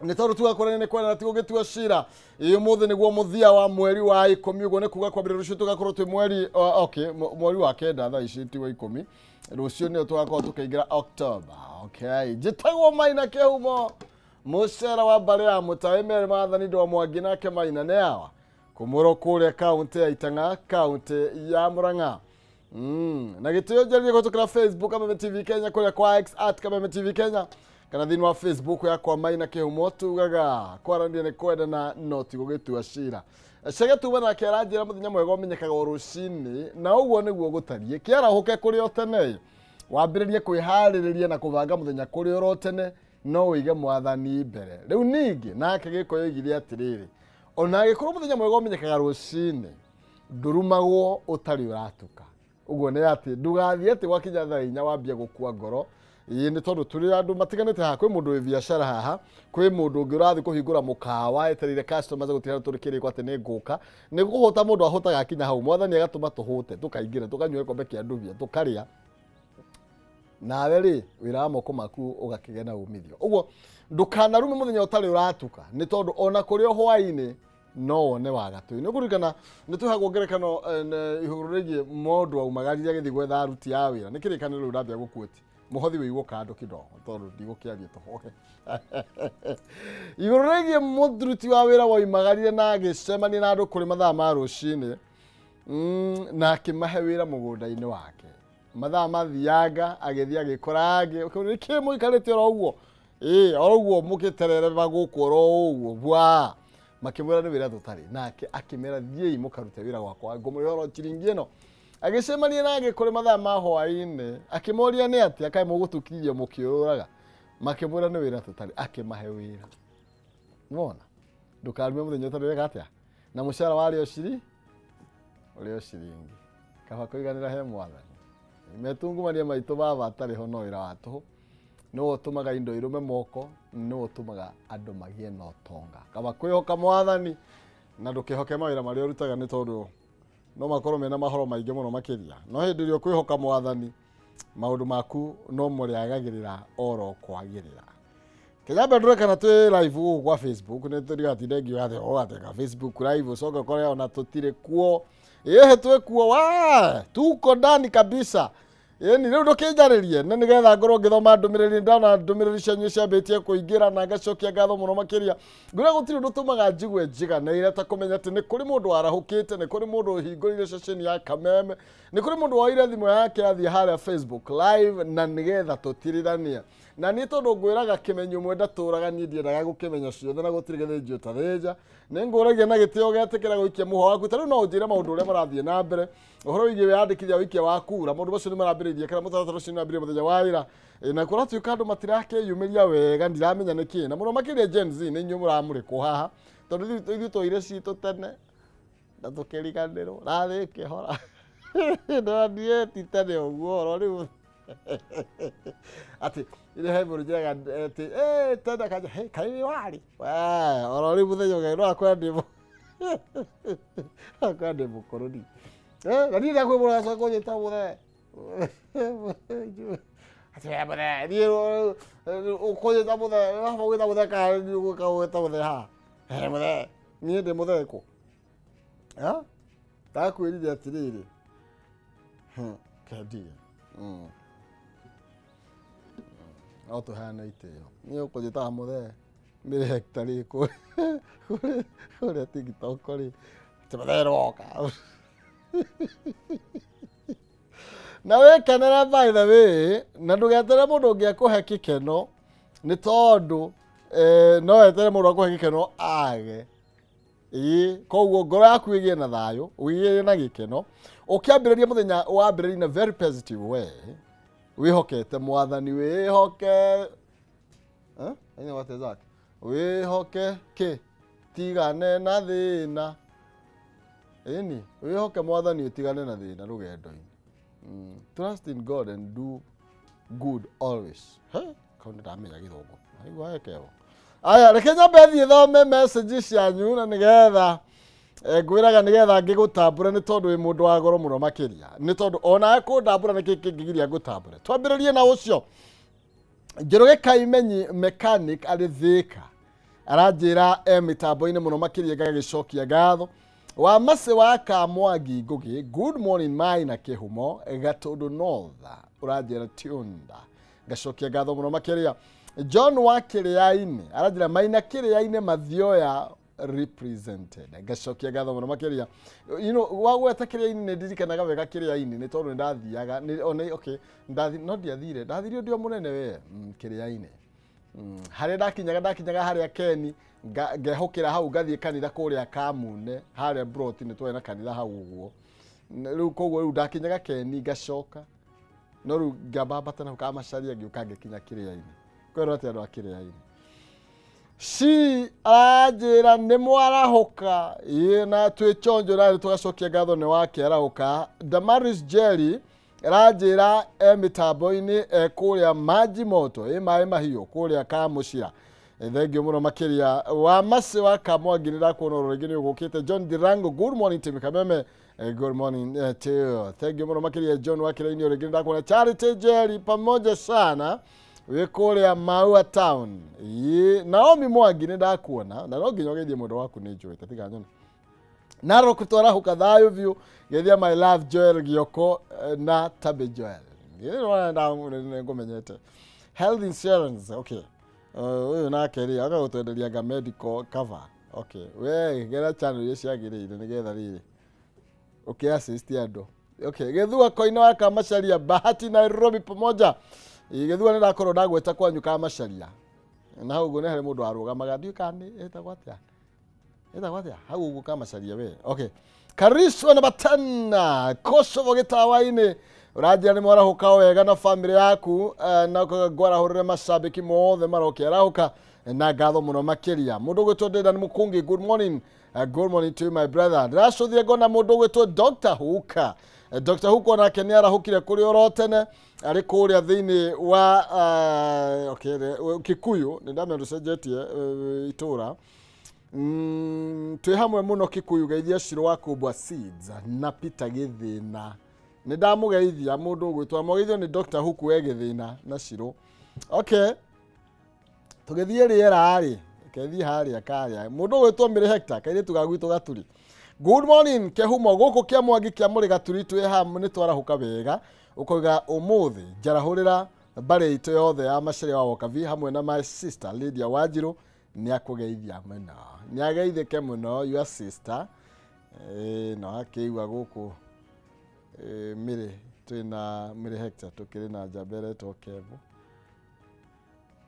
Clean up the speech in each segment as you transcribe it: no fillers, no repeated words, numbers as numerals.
Nĩ tondũ tugakorania nĩ kwenda na ti gũgĩtua cira. Ĩ ũmũthĩ nĩguo mũthia wa mweri wa 10, ũguo nĩ kuga kwambĩrĩria rũciũ tũgakorwo twĩ mweri okay, mweri wa 9 thaa ici ti wa 10. Rũciũ nĩyo tũgakorwo tũkĩingĩra October. Okay, njĩtagwo Maina Kĩhumo, mũcera wa mbarĩ ya Mũtaĩ Mary Maathani Ndwa Mwangi nake Maina nĩ awa kũmũrwo kũrĩa kaũntĩ ya Itang'a, kaũntĩ ya Murang'a. Na gĩtĩo njarĩrie kũhĩtũkĩra Facebook Kameme TV Kenya, kũrĩa kwa X at Kameme TV Kenya, kana thĩinĩ wa Facebook yakwa Maina Kĩhumo. Tugaga kwaranĩria nĩ kwendana no ti gũgĩtua cira. Chege tuba nake aranjĩra mũthenya mwega ũmenyekaga o rũcinĩ, na ũguo nĩguo gũtariĩ. Kĩarahũke kũrĩ o tene, wambĩrĩrie kwĩharĩrĩria na kũbanga mũthenya kũrĩ oro tene, no ũige mwathani mbere. Rĩu ningĩ nake Gĩkũyũ oigire atĩrĩrĩ, ona angĩkorwo mũthenya mwega ũmenyekaga rũcinĩ, ndũrumagwo ũtarĩ ũratuka. Ũguo nĩ atĩ ndũgathiĩ atĩ gwakinya thaa 4 wambie gũkua ngoro. Ĩĩ nĩ tondũ tũrĩ andũ matiganĩte haha, kwĩ mũndũ wĩ biacara haha, kwĩ mũndũ ũngĩ ũrathiĩ kũhingũra mũkawa etereire customers gũtigana tũrĩ kĩrĩko atĩ nĩ ngũka. Nĩ kũhũta mũndũ ahotaga akinya hau, mwathani agatũma tũhũte, tũkaingĩra, tũkanyua gĩkombe kĩa ndubia, tũkarĩa. Nawe rĩ, wĩra wa moko maku ũgakĩgĩa na umithio. Ũguo ndũkanarume mũthenya ũtarĩ ũratuka, nĩ tondũ ona kũrĩ o hwaĩ-inĩ no wone wa gatũ. Nĩ ũkũririkana nĩ tũheagwo ngerekano igũrũ rĩgiĩ mũndũ waumagarire agĩthiĩ gwetha aruti a wĩra. Nĩ kĩrĩkanĩro rĩu ndambia gũkuĩti mũhothi wĩigwo kando kidogo tondũ ndigũkĩaria tũhoe. Igũrũ rĩgiĩ mũruti wa wĩra woimagarire na agĩcemania na andũ kũrĩ mathaa ma rũcinĩ, na akĩmahe wĩra mũgũnda-inĩ wake. Mathaa mathianga agĩthiĩ agĩkora angĩ, ũkĩmũria, nĩkĩ mũikarĩte oro ũguo? Ĩĩ, oro ũguo mũgĩterereba gũkũ oro ũguo, bwa. Makĩmwĩra nĩ wĩra tũtarĩ. Nake akĩmera thiĩi mũkarute wĩra gwakwa, ngũmũrĩha oro ciringi ĩno. Agĩcemania na angĩ kũrĩ mathaa ma hwaĩ-inĩ, akĩmoria nĩ atĩa kaĩ mũgũtũkinyia mũkĩũrũraga. Makĩmwĩra nĩ wĩra tũtarĩ, akĩmahe wĩra. Nĩwona? Ndũkarume mũthenya ũtarĩ weka atĩa? Na mũcara warĩ o ũrĩ o ciringi. Kaba kũiganĩra he mwathani. Metungumania maitũ baba atarĩ ho no wĩra wa tũhũ. Nĩwe ũtũmaga indo irũme moko, nĩwe ũtũmaga andũ magĩe na ũtonga. Kaba kwĩhoka mwathani na ndũkĩhoke mawĩra marĩa ũrutaga nĩ tondũ no makorwo mena mahoro maingĩ mũno makĩria. No hĩndĩ ĩrĩa ũkwĩhoka mwathani, maũndũ maku no mũrĩagagĩrĩra oro kwagĩrĩra. Kĩnyambe ndũre kana twĩ live gũkũ kwa Facebook, nĩ tũrigatinde ngiuga atĩ o atĩ ka Facebook live ũcoke ũkore ona tũtirĩ kuo. Ĩhĩ twĩ kuo, wa tuko ndani kabisa. Ĩni rĩu ndũkĩnjarĩrie na nĩgetha ngorwo ngĩthoma ndũmĩrĩri, ndona ndũmĩrĩri cianyu ciambĩtie kũingĩra na ngacokia ngatho mũno makĩria. Ngwĩra gũtirĩ ũndũ ũtũmaga njigue njiganĩire ta kũmenya atĩ nĩ kũrĩ mũndũ warahũkĩte, nĩ kũrĩ mũndũ ũhingũrire ceceni ya Kameme, nĩ kũrĩ mũndũ woire thimũ yake athiĩ harĩa Facebook live na nĩgetha tũtirithanie. Na niĩ tondũ ngwĩraga kĩmenyo ũmwe ndatũraga, niĩ ndiendaga gũkĩmenya ciothe na gũtirĩ gĩthĩnji ũtathĩnja. Nĩ ngũragia na gĩtĩo ũgetĩkĩra gũikia mũhwa waku. Ta rĩu no ũnjĩre maũndũ ũrĩa marathiĩ na mbere, ũhoro wĩgiĩ wĩyandĩkithia wĩikia wa kura. Maũndũ macio nĩ marambĩrĩirie kana mũtaratara ũcio nĩ wambĩrĩirie mũthenya wa ira. Na kũratuĩka andũ matirakĩyumĩria wega, ndiramenya nĩkĩ. Na mũno makĩria Gen Z nĩ inyuĩ mũramũrĩkwo haha, tondũ ithuĩ twoire citũ tene na tũkĩriganĩrwo. Rathiĩ kĩhora. Ndĩrathiĩ ti tene ũguo oro rĩu. Atĩ ile he mũndũ njĩraga atĩ, tene kanja, hey, kaĩ wĩ warĩ? Wee, oro rĩu mũthenya ũngĩ no akwĩra ndĩ akwĩra ndĩ mũkũrũ ni. Na niĩ ndakwĩ mũndũ agacoka kũnjĩta mũthee. Atĩ we mũthee, niĩ ũkũnjĩta mũthee, ũrahota gwĩta mũthee kana niĩ ũgũka gwĩta mũthee haha? He mũthee, niĩ ndĩ mũthee kũ? Ha? Ndakwĩrire atĩrĩrĩ. Kendige. No tũheane itĩo. Niĩ ũkũnjĩtaga mũthee, mĩrĩ hektarĩ kũrĩa TikTok rĩ. Atĩ mũthee nĩwoka. Na wĩkenere by the way, na ndũgetere mũndũ ũngĩ akũhe gĩkeno, nĩ tondũ no wetere mũndũ akũhe gĩkeno age. Ĩĩ, koguo ngoro yaku ĩgĩe na thayũ, ũgĩe na gĩkeno, ũkĩambĩrĩria mũthenya wambĩrĩria in a very positive way, wĩhokete mwathani, wĩhoke, Aina wate zake. Wĩhoke kĩ, tigane na thĩna. Ĩni, wĩhoke mwathani ũtigane na thĩna rũgendo-inĩ. Trust in God and do good always. He, kau nĩ ndamenya gĩthũngũ. Aigua hekeho. Aya, reke nyambe thiĩ thome message cianyu na nĩgetha ngwĩraga nĩgetha ngĩgũtambũre nĩ tondũ wĩ mũndũ wa goro mũno makĩria. Nĩ tondũ onawe kũndambũra nĩkĩ kĩngĩgiria ngũtambũre. Twambĩrĩrie na ũcio. Njoroge Kaimenyi mechanic arĩ Thika. Aranjĩra e mĩtambo-inĩ mũno makĩria ngagĩcokia ngatho. Wa Mase wa Kamwangi Ngugi, good morning mai na Kĩhumo Gatũndũ North, ũranjĩra tunda, ngacokia ngatho mũno makĩria. John wa Kĩrĩa-inĩ aranjĩra maina Kĩrĩa-inĩ Mathioya represented, ngacokia ngatho mũno makĩria. You know, wagweta Kĩrĩa-inĩ nĩ ndirikanaga wega Kĩrĩa-inĩ nĩ tondũ nĩ ndathiaga okay, no ndiathire, ndathire ndĩ o mũnene we Kĩrĩa-inĩ. Harĩa ndakinyaga harĩa Keni ngehũkĩra hau ngathiĩ kanitha kũrĩa Kamune harĩa Broti nĩ twarĩ na kanitha hau ũguo. Rĩu koguo rĩu ndakinyaga Keni ngacoka, no rĩu ngambambata na Kamacaria ngĩũka ngĩkinya Kĩrĩa-inĩ. Kwĩrwo atĩ andũ a Kĩrĩa-inĩ ci aranjĩra nĩ mwarahũka ĩ na twĩ chonjo na tũgacokia ngatho nĩ wakĩarahũka. Damaris Jerry aranjĩra e mĩtambo-inĩ e kũrĩa Maji Moto ĩ maĩ mahiũ kũrĩa Kamũcira. Thengiũ mũno makĩria. Wa Mase wa Kamwangi nĩ ndakuona oro rĩngĩ nĩ ũgũkĩte. John Dirango, good morning Tim Kameme. Good morning to you. Thengiũ mũno makĩria John wa Kĩrĩa-inĩ oro rĩngĩ nĩ ndakuona. Charity Jerry pamoja sana wĩ kũrĩa Maua Town. Naomi Mwangi nĩ ndakuona na no nginya ũgeithie mwendwa waku nĩ njũĩ tiga nyone. Narok twarahũka thayũ biũ, geithia my love Joel Gioko na Tabe Joel. Ngũmenyete. Health insurance, okay. Ũyũ nake rĩ agagũtwenderia nga medical cover. Okay, we gera channel iria ciagĩrĩire nĩgetha rĩrĩ ũkĩ assist andũ. Okay, Gĩthua Koine wa Kamacaria Bahati Nairobi pamoja. Gĩthua nĩ ndakorwo ndagweta kwanyu Kamacaria. Na hau ũguo nĩ harĩ mũndũ warũgamaga ndiũĩ kana nĩ ĩtagwo atĩa. Ĩtagwo atĩa? Hau ũguo Kamacaria we. Okay. Kariswa namba 10 Kosovo gĩtawa-inĩ ũranjĩra nĩ mwarahũka wega na family yaku na ngwarahũrĩre macambĩki mothe marokĩarahũka na ngatho mũno makĩria. Mũndũ ũgwĩtwo Dedan Mũkũngi, good morning. Good morning to you my brother. Ndĩracũthire ngona mũndũ ũgwĩtwo Dr. Huka. Dr. Huka onake nĩ arahũkire kũrĩ oro tene arĩ kũrĩa thĩinĩ wa okay, Kikuyu nĩ ndamenya ndũcenjetie itũra. Twĩ hamwe mũno Kikuyu geithia Shiro wa Kubwa Seeds na Peter Gĩthĩna. Nĩ ndamũgeithia mũndũ ũgwĩtwo amũgeithio nĩ Dr. Huku we Gĩthĩna na Shiro. Okay. Tũgĩthiĩ rĩera rĩ, kethiĩ harĩa karĩa. Mũndũ ũgwĩtwo Mĩrĩ Hector, kairĩtu ga gwitũ Gaturi. Good morning Kehumo gũkũ kĩa Mwangi kĩa Mũrĩ Gaturi twĩ hamwe nĩ twarahũka wega. Ũkoiga ũmũthĩ njarahũrĩra mbarĩ itũ yothe ya Macharia wa Wokavi hamwe na my sister Lydia Wanjiru nĩ akũgeithia mũno. Nĩ ageithĩke mũno your sister. No akĩigua gũkũ Mĩrĩ twĩna Mĩrĩ Hector tũkĩrĩ na njamba ĩretwo Kevo.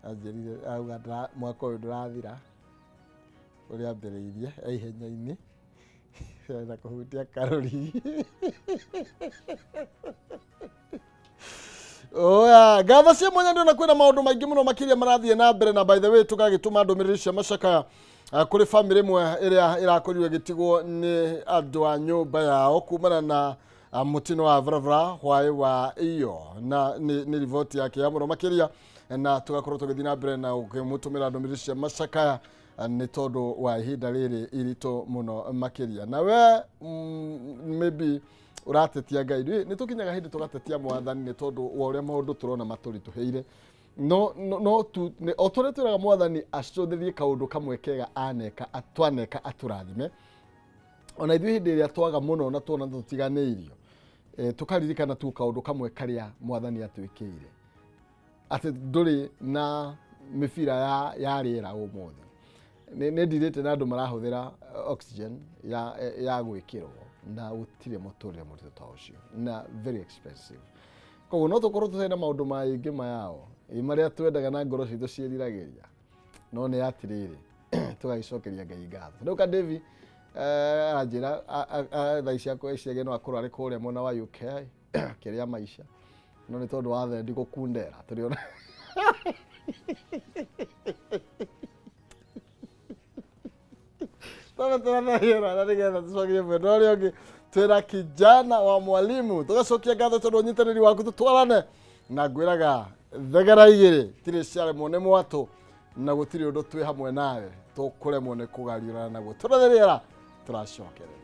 Anjĩrire auga mwaka ũyũ ndũrathira ũrĩa ambĩrĩirie e ihenya-inĩ na kũhutia karori. Oya, ngatho cia mwanya ndĩrona kwĩna maũndũ maingĩ mũno makĩria marathiĩ na mbere na by the way tũgagĩtũma ndũmĩrĩri cia macakaya kũrĩ family ĩmwe ĩrĩa ĩrakorirwo ĩgĩtigwo nĩ andũ a nyũmba yao kumana na mũtino wa barabara hwaĩ wa iyo na nĩ riboti yake ya mũno makĩria na tũgakorwo tũgĩthiĩ na mbere na ũkĩmũtũmĩra ndũmĩrĩri cia macakaya nĩ tondũ wa ihinda rĩrĩ iritũ mũno makĩria. Na we maybe ũratetia Ngai nĩ tũkinyaga hĩndĩ tũgatetia mwathani nĩ tondũ wa ũrĩa maũndũ tũrona matũritũhĩire. No no tu o tũrĩa twĩraga mwathani acũthĩrie kaũndũ kamwe kega aneka atwaneka atũrathime. Ona ithuĩ hĩndĩ ĩrĩa twaga mũno na tuona tũtiganĩirio tũkaririkana tu kaũndũ kamwe karĩa mwathani atwĩkĩire atĩ ndũrĩ na mĩbira ya rĩera ũmũthĩ. Nĩ ndirĩte na andũ marahũthĩra oxygen ya gwĩkĩrwo na gũtirĩ mũtũrĩre mũritũ ta ũcio na very expensive. Koguo no tũkorwo tũtarĩ na maũndũ maingĩ mayao marĩa twendaga na ngoro citũ ciĩriragĩria no nĩ atĩrĩrĩ tũgagĩcokeria Ngai ngatho. Rĩu ka Davi aranjĩra thaa ici akwa iciage no akorwo arĩ kũrĩa mwena wa UK akĩrĩa maica no nĩ tondũ wa thendi gũkundera tũrĩ ona na nĩgetha tũcokerie mwena ũrĩa ũngĩ twĩna kijana wa mwalimu tũgacokia ngatho tondũ ũnyitanĩri waku tũtwarane na ngwĩraga thegera igĩrĩ tirĩ ciaremwo nĩ mwatũ na gũtirĩ ũndũ twĩ hamwe nawe tũkũremwo nĩ kũgariũrana naguo. Tũrethe rĩera tũracokereria.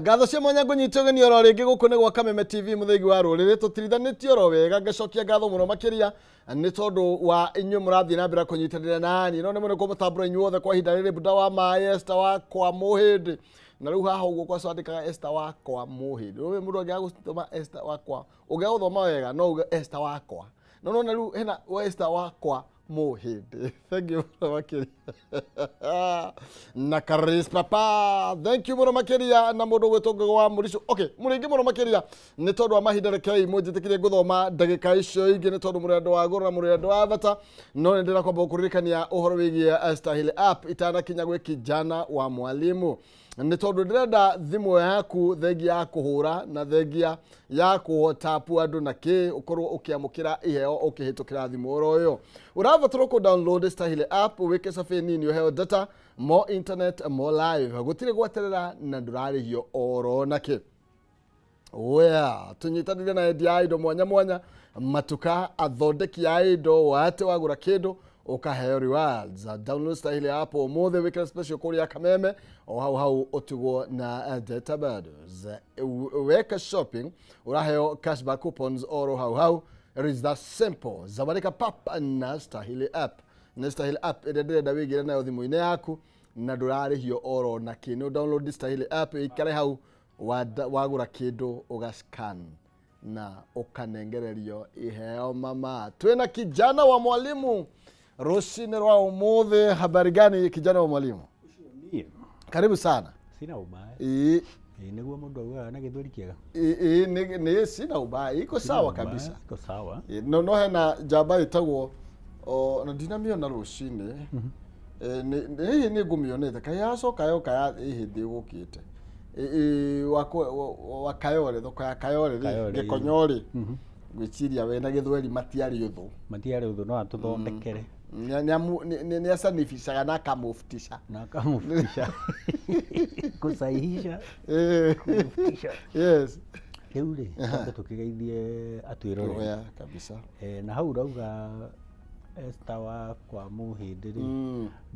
Ngatho cia mwanya ngũnyite ũgeni oro rĩngĩ gũkũ nĩ gwa Kameme TV mũthĩgi wa rũrĩrĩ tũtirithanĩtie oro wega ngacokia ngatho mũno makĩria nĩ tondũ wa inyuĩ mũrathiĩ na mbere kũnyitanĩra nani no nĩ mũno kũmũtambũra inyuothe kwa ihinda rĩrĩ Buda wa maĩ Esther wa kwa Mũhĩndĩ na rĩu haha ũguo kwa candĩkaga Esther wa kwa Mũhĩndĩ rĩu mũndũ angĩaga gũthoma Esther wa kwa ũngĩaga gũthoma wega no uge Esther wakwa no nona rĩu hena Esther wakwa Mũhĩndĩ. Thank you mũno makĩria na Karis Papa, thank you mũno makĩria na mũndũ ũgwĩtwo Ngũgĩ wa Mũricu. Okay, mũrĩ mũno makĩria nĩ tondũ wa mahinda rekei mũnjĩtĩkĩrie ngũthoma ndagĩka icio ingĩ nĩ tondũ mũrĩ andũ a goro na mũrĩ andũ a bata no nĩ ndĩrakwamba gũkũririkania ũhoro wĩgiĩ Stahili app itanakinya gwĩ kijana wa mwalimu nĩ tondũ ndĩrenda thimũ yaku thengia ya kũhũra na thengia ya kũtapu andũ na kĩ ũkorwo ũkĩamũkĩra iheo ũkĩhĩtũkĩra thimũ oro ĩyo ũrabatara kũ download Stahili app wĩke cabi nini ũheo data more internet more live gũtirĩ gweterera na ndũrarĩhio oro na kĩ. Oya, tunyitanire na endia a indo mwanya mwanya matuka athondeki a indo wate wagũra kĩndũ ukaheo rewards. Download Stahili app ũmũthĩ wĩkĩre special kũrĩa Kameme o hau hau ũtigwo na data bundles. Weka shopping ũraheo cashback coupons oro hau hau. It is that simple. Zabarika pap na Stahili app. Na Stahili app ĩrĩa ndĩrenda wĩigĩre nayo thimũ-inĩ yaku na ndũrarĩhio oro na kĩ. Nĩ download Stahili app ĩikare hau wagũra kĩndũ ũgascan na ũkanengererio iheo mama. Twĩna kijana wa mwalimu rũcinĩ rwa ũmũthĩ. Habari gani kijana wa mwalimu? Karibu sana. Sina ubaya. Nĩguo mũndũ augaga na gĩthweri kĩega. Nĩ sina ubaya, iko sawa kabisa. Iko sawa. No no hena njamba ĩtagwo na ndinamĩona rũcinĩ. Nĩ nĩ ngũmĩonete kaĩ yacoka yoka ya hĩndĩ ĩgũkĩte. Wa Kayore, thoko ya Kayore rĩ, Gĩkonyo rĩ. Ngwĩciria we na gĩthweri matiarĩ ũthũ. Matiarĩ ũthũ no atũthondekere. Nĩ asanificaga na akamuftisha. Na akamuftisha. Kusahihisha. Kumuftisha. Yes. Rĩu rĩ, twambe tũkĩgeithie atwĩroreri. Oya kabisa. Na hau ũrauga Esther wa kwa Mũhĩndĩ rĩ,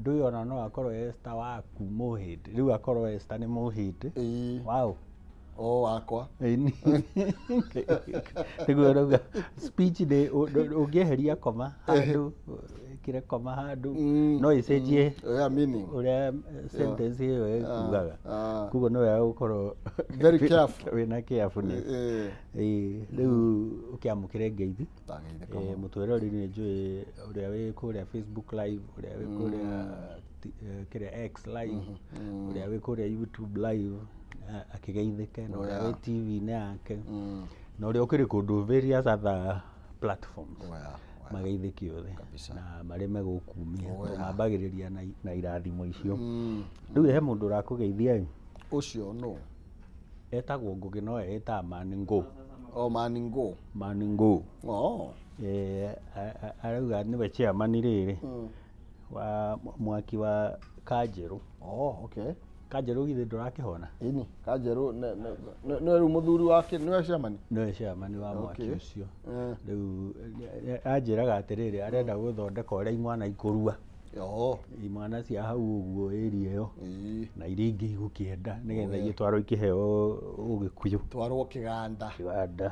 ndũĩ ona no akorwo Esther waku Mũhĩndĩ, rĩu akorwo Esther nĩ Mũhĩndĩ. Wow. O wakwa. Nĩguo ũrauga speech nĩ ũngĩeheria koma handũ, ĩkĩre koma handũ, no ĩcenjie meaning ũrĩa sentence ĩyo ĩkugaga. Koguo nĩ wega gũkorwo very careful. Wĩna carefulness. Rĩu ũkĩamũkĩre ngeithi. Mũtwĩroreri nĩ njũĩ ũrĩa wĩ kũrĩa Facebook live, ũrĩa wĩ kũrĩa kĩrĩa X live, ũrĩa wĩ kũrĩa YouTube live akĩgeithĩke, na ũrĩa wĩ TV-inĩ yake, na ũrĩa ũkĩrĩ kũndũ various other platforms mageithĩke othe na marĩ megũkumia mambagĩrĩria na irathimo icio. Rĩu he mũndũ ũrakũgeithia ĩ. Ũcio no etagwo Ngũgĩ no eĩtaga Maningo. Oh, Maningo. Maningo. Oh. Arauga nĩwe chairman rĩrĩ wa mwaki wa Kanjerũ. Oh, okay. Kanjerũ githĩ ndũrakĩhona? Ĩni, Kanjerũ nĩwe rĩu mũthuri wake, nĩwe chairman? Nĩwe chairman wa mwaki ũcio. Rĩu anjĩraga atĩrĩrĩ arenda gũthondeka ũrĩa imwana ikũrua. Imwana cia hau ũguo area ĩyo na iria ingĩ igũkĩenda nĩgetha igĩtwarwo ikĩheo ũgĩkũyũ. Twarwo kĩganda. Kĩganda.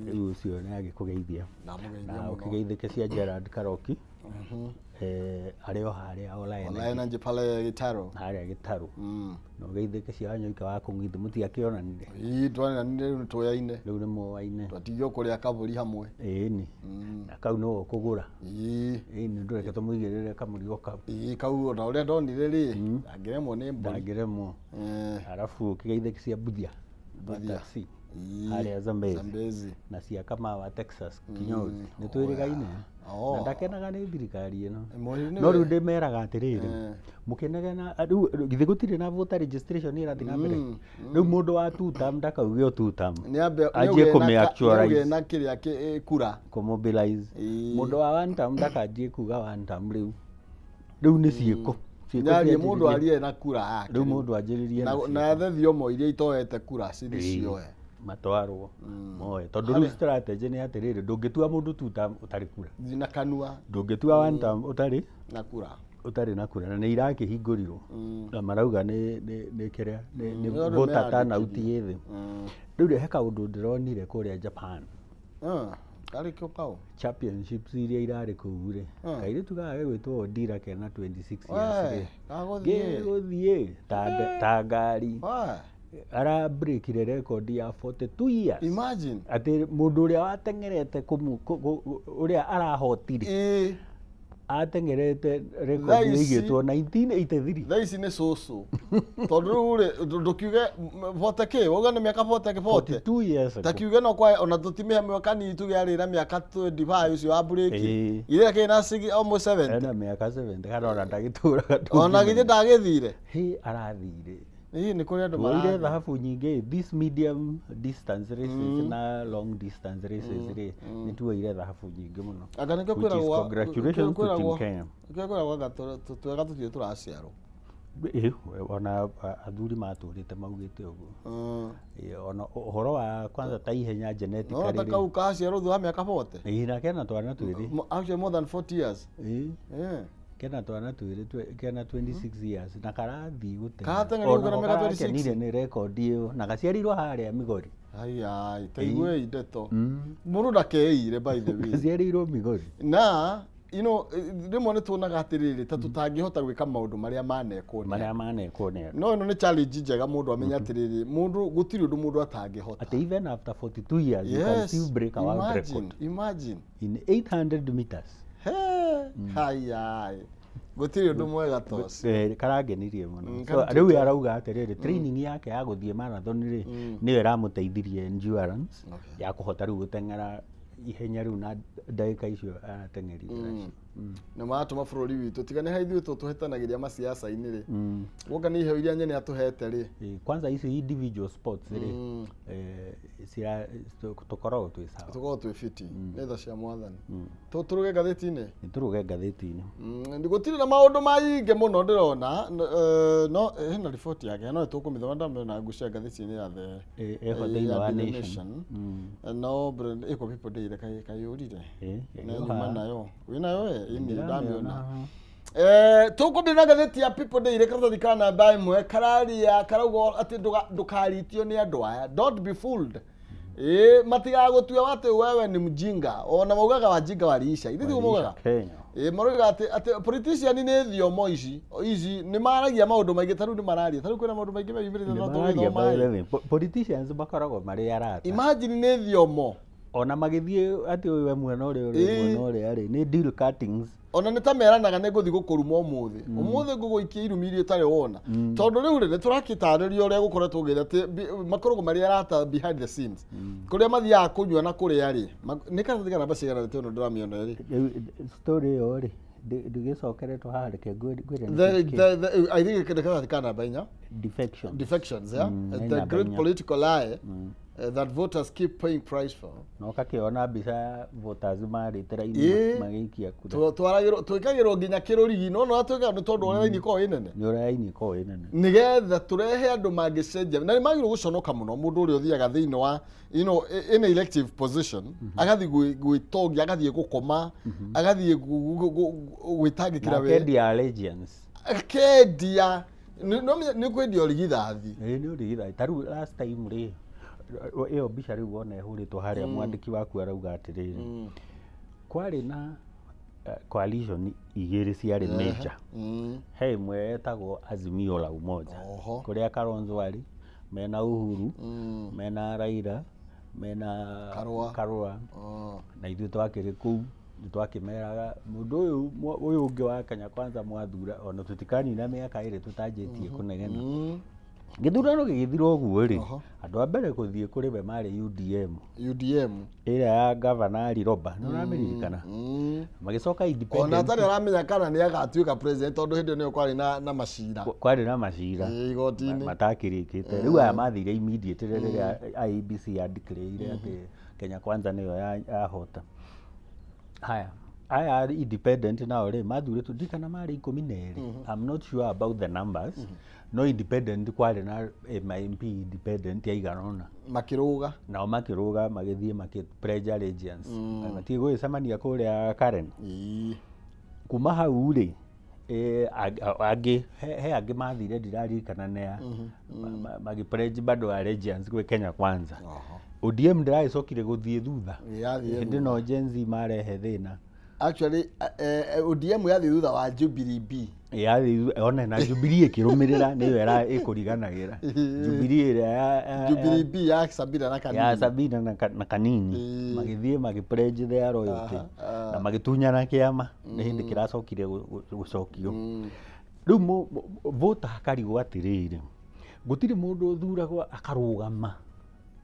Rĩu ũcio nĩ agĩkũgeithia. Ndamũgeithia mũno. Ũkĩgeithĩke cia Gerard Karoki. Arĩ o harĩa Ola Energy pale Gĩtarũ. Harĩa Gĩtarũ. Na ũgeithĩke cia Wanyoike wa Kũng'ithĩ mũtiakĩonanire. Ĩĩ twananire rĩu nĩtũyaine. Rĩu nĩ mũwaine. Twatigio kũrĩa kabũri hamwe. Ĩĩni. Na kau nĩwe ũkũgũra. Ĩĩ. Ĩĩni ndũreke tũmũigĩrĩre kamũrigo kau. Ĩĩ kau ona ũrĩa ndonire rĩ, ndangĩremwo nĩ mbũri. Ndangĩremwo. Arabu ũkĩgeithĩke cia Mbuthia. Mbuthia. Taxi. Harĩa Zambezi. Zambezi. Na cia Kamau wa Texas kinyozi. Nĩ twĩrĩgaine. Na ndakenaga nĩ thirikari ĩno. No rĩu ndĩmeraga atĩrĩrĩ, mũkĩnegena rĩu githĩ gũtirĩ na voter registration ĩrathiĩ na mbere. Rĩu mũndũ wa two term ndakauge o two term. Anjie kũmĩ-actualize. Na kĩrĩa kura. Kũmobilize. Mũndũ wa one term ndakanjie kuga one term rĩu. Rĩu nĩ ciĩko. Nyarie mũndũ arie na kura yake. Rĩu mũndũ anjĩrĩrie na ciĩko. Na ethe thiomo iria itoete kura cithi cioe. Matwarwo moe tondũ rĩu strategy nĩ atĩrĩrĩ ndũngĩtua mũndũ two term ũtarĩ kura na kanua ndũngĩtua one term ũtarĩ na kura Ũtarĩ na kura na nĩ irakĩhingũrirwo na marauga nĩ kĩrĩa nĩ Nĩ andũ voter turnout meyandĩkithie. ĩ thĩ. Rĩu rĩ, he kaũndũ ndĩronire kũrĩa Japan. Ah, karĩ kĩo kau. Championships iria irarĩ kũu rĩ, kairĩtu gaka gegwĩtwo Odira kena 26 years We, rĩ, gagũthiĩ. gĩgũthiĩ ta ngari. We, Ara breakire record ya 42 years. Imagine. Atĩ mũndũ ũrĩa wateng'erete ũrĩa arahotire, ateng'erete record Thaa ici- ĩigĩtwo 1983. Thaa ici nĩ cũcũ, tondũ rĩu rĩ, ndũkiuge bote kĩ wauga nĩ mĩaka bote kĩ bote. 42 years ago. Ta kiuge no kwa ona tũtimĩhe mĩaka nini, tuge arĩ na mĩaka 25 ũcio wa burĩki. Ĩĩ. Ithe kĩ na almost 70. Ena mĩaka 70 kana ona ndagĩtũraga. Ona githĩ ndagĩthire? Hĩ, arathire. Ĩĩ, nĩ kũrĩ andũ Tuoire marathiĩ. thahabu nyingĩ this medium distance races na long distance races rĩ, nĩ tuoire thahabu nyingĩ mũno. Anga nĩkĩo Which is kwĩragwo congratulations to Team Kenya. Nĩkĩo kwĩragwo anga twega tũtirĩ tũraciarwo. Ĩĩ, ona athuri matũrĩte maugĩte ũguo. Ĩĩ, ona ũhoro wa kwanza ta ihenya No genetically ta rĩ, kau kaciarwo thutha wa mĩaka 40. Ĩĩ, na kena twana twĩrĩ. Actually more than 40 years. Ĩĩ. Yeah. Kena twana twĩrĩ, kena 26 years na karathiĩ gũteng'era. Karateng'era Ona ũguo na ko mĩaka 26? karakenire nĩ rekondi ĩyo na gaciarirwo harĩa Migori. Ai ta iguei ndeto. Mũndũ ndakeire, by the way. Gaciarĩirwo Migori. Na rĩmwe nĩ tuonaga atĩrĩrĩ, ta tũtangĩhota gwĩka maũndũ marĩa manekwo nĩ Marĩa manekwo nĩ andũ. No ĩno nĩ challenge njega mũndũ amenye atĩrĩrĩ, mũndũ gũtirĩ ũndũ mũndũ atangĩhota. Atĩ even after 42 years you can still break a world Imagine, record imagine. in 800 meters. He, haiai, gũtirĩ ũndũ mwega ta ũcio. Eh, karangenirie mũno. So Karutĩte. rĩu arauga atĩrĩrĩ, training yake ya gũthiĩ marathon rĩ, nĩyo ĩramũteithirie endurance ya kũhota rĩu gũteng'era ihenya rĩu na ndagĩka icio arateng'erire nacio. Na maratũma bũrũri witũ, tiga nĩ haithuĩ tũhĩtanagĩria maciaca-inĩ rĩ, woka nĩ iheo iria nyene atũhete rĩ. Eh, kwanza ici individual sports rĩ, tũkoragwo twĩ sawa. Tũkoragwo twĩ fiti nĩ tha cia Mwathani. Tũrũge ngathĩti-inĩ. Nĩ tũrũge ngathĩti-inĩ. Gũtirĩ na maũndũ maingĩ mũno ndĩrona, no hena riboti yake no tũkũmĩthoma, ndamĩona ngucia ngathĩti-inĩ ya the Ĩho thĩinĩ wa ya Daily Nation. Nation. No ĩko People Daily kayũrire Eh, na ĩho nyuma haha. nayo wĩnayo we ĩni Ndĩramĩona ndamĩona. haha. Tũkwambia na ngathĩti ya People Daily, karatathi ka namba 1 kararia karauga atĩ ndũkaritio nĩ andũ aya, don't be fooled. Ĩ, matigagũtua atĩ wewe ni mjinga, ona maugaga wajinga waliisha, ithe tiguo maugaga? Kenya. Ĩ, marauga atĩ politician nĩ thiomo ici ici nĩ maragia maũndũ maingĩ, ta rĩu nĩ mararia, ta rĩu kwĩna maũndũ maingĩ meyumĩrĩte no Nĩ mararia, tũgĩthoma. by the way. Politicians makoragwo marĩ arata. Imagine, nĩ thiomo. Ona magĩthiĩ atĩ ũyũ we mwena ũrĩa, ũrĩa mwena ũrĩa rĩ, nĩ deal cuttings. Ona nĩ ta meranaga nĩ ngũthiĩ gũkũruma ũmũthĩ, ũmũthĩ ngũgũikia irumi iria ũtarĩ wona, tondũ rĩu rĩ, nĩ tũrakĩtarĩria ũrĩa gũkoretwo gũgĩthiĩ atĩ makoragwo marĩ arata behind the scenes, kũrĩa mathiaga kũnyua na kũrĩa rĩ. Nĩ karatathi ka namba cigana rĩ ĩno ndĩramĩona rĩ? Rĩu story ĩyo rĩ, ndĩgĩcokeretwo haha, reke ngwĩre nĩ kĩ. I think nĩ karatathi ka namba 4. Defection. Defections, yeah. Nĩ The namba great 4. political lie that voters keep paying price for. Na ũgakĩona mbica ya voters marĩte raini magĩikia kura. Twĩkagĩrwo nginya kĩrũrigi, no no twĩkaga nĩ tondũ ũrĩa raini ĩkoragwo ĩ nene. Nĩ ũrĩa raini ĩkoragwo ĩ nene. Nigetha tũrehe andũ mangĩcenjia, na nĩ magĩrĩirwo gũconoka mũno mũndũ ũrĩa ũthiaga thĩinĩ wa in elective position, agathiĩ gwĩtongia, agathiĩ gũkoma, agathiĩ gwĩtangĩkĩra Na we akendia allegiance. Akendia, nĩ kwendia ũrigithathi. Ĩĩ, nĩ ũrigithathi. Ta rĩu last time rĩ, ĩyo mbica rĩu wona ĩhũrĩtwo harĩa, mwandĩki waku arauga atĩrĩrĩ, kwarĩ na coalition igĩrĩ ciarĩ major. He ĩmwe yetagwo Azimio la Umoja, kũrĩa Kalonzo arĩ mena Uhuru, mena Raila, mena Karua. Karua. Na ithuĩ twakĩrĩ kũu, nĩ twakĩmeraga mũndũ ũyũ ũyũ ũngĩ wa Kenya Kwanza mwathura, ona tũtikanina mĩaka 2 tũtanjĩtie kũnegena. Gĩthurano gĩgĩthira ũguo rĩ, andũ a mbere gũthiĩ kũrĩ we marĩ UDM, UDM. Ĩrĩa ya gavana Riroba, nĩ ũramĩririkana? Magĩcoka Ona independent. atarĩ aramenya kana nĩ agatuĩka president, tondũ hĩndĩ ĩyo nĩyo kwarĩ na macira. Kwarĩ na macira Ĩ, igoti-inĩ. Matakĩrĩkĩte. Rĩu aya mathire immediately rĩrĩa IEBC ya declare atĩ Kenya Kwanza nĩyo yahota. Haya, aya independent nao rĩ, mathurĩtwo ndikana marĩ 12. I'm not sure about the numbers, no independent kwarĩ na ma MP independent aigana ũna. Makĩrũga. Nao makĩrũga, magĩthiĩ makĩ pledge allegiance, matige gũgĩcemania kũrĩa Karen. Kuma hau rĩ, Angĩ he angĩ mathire ndiraririkana nĩa magĩ bado allegiance gwĩ Kenya Kwanza. ODM ndĩragĩcokire gũthiĩ thutha. Hĩndĩ no Gen Z marehe thĩna. Actually ODM yathiĩ thutha wa Jubilee B. Yathiĩ one na Jubilee ĩkĩrũmĩrĩra nĩyo ĩkũriganagĩra. Jubilee ĩrĩa Jubilee B ya Sabina na Kanini. Ya Sabina na Kanini. Magĩthiĩ magĩ-pledge their loyalty na magĩtunyana kĩama nĩ hĩndĩ kĩracokire gũcokio. Rĩu voter akarigwo atĩrĩrĩ, gũtirĩ mũndũ ũthuragwo akarũgama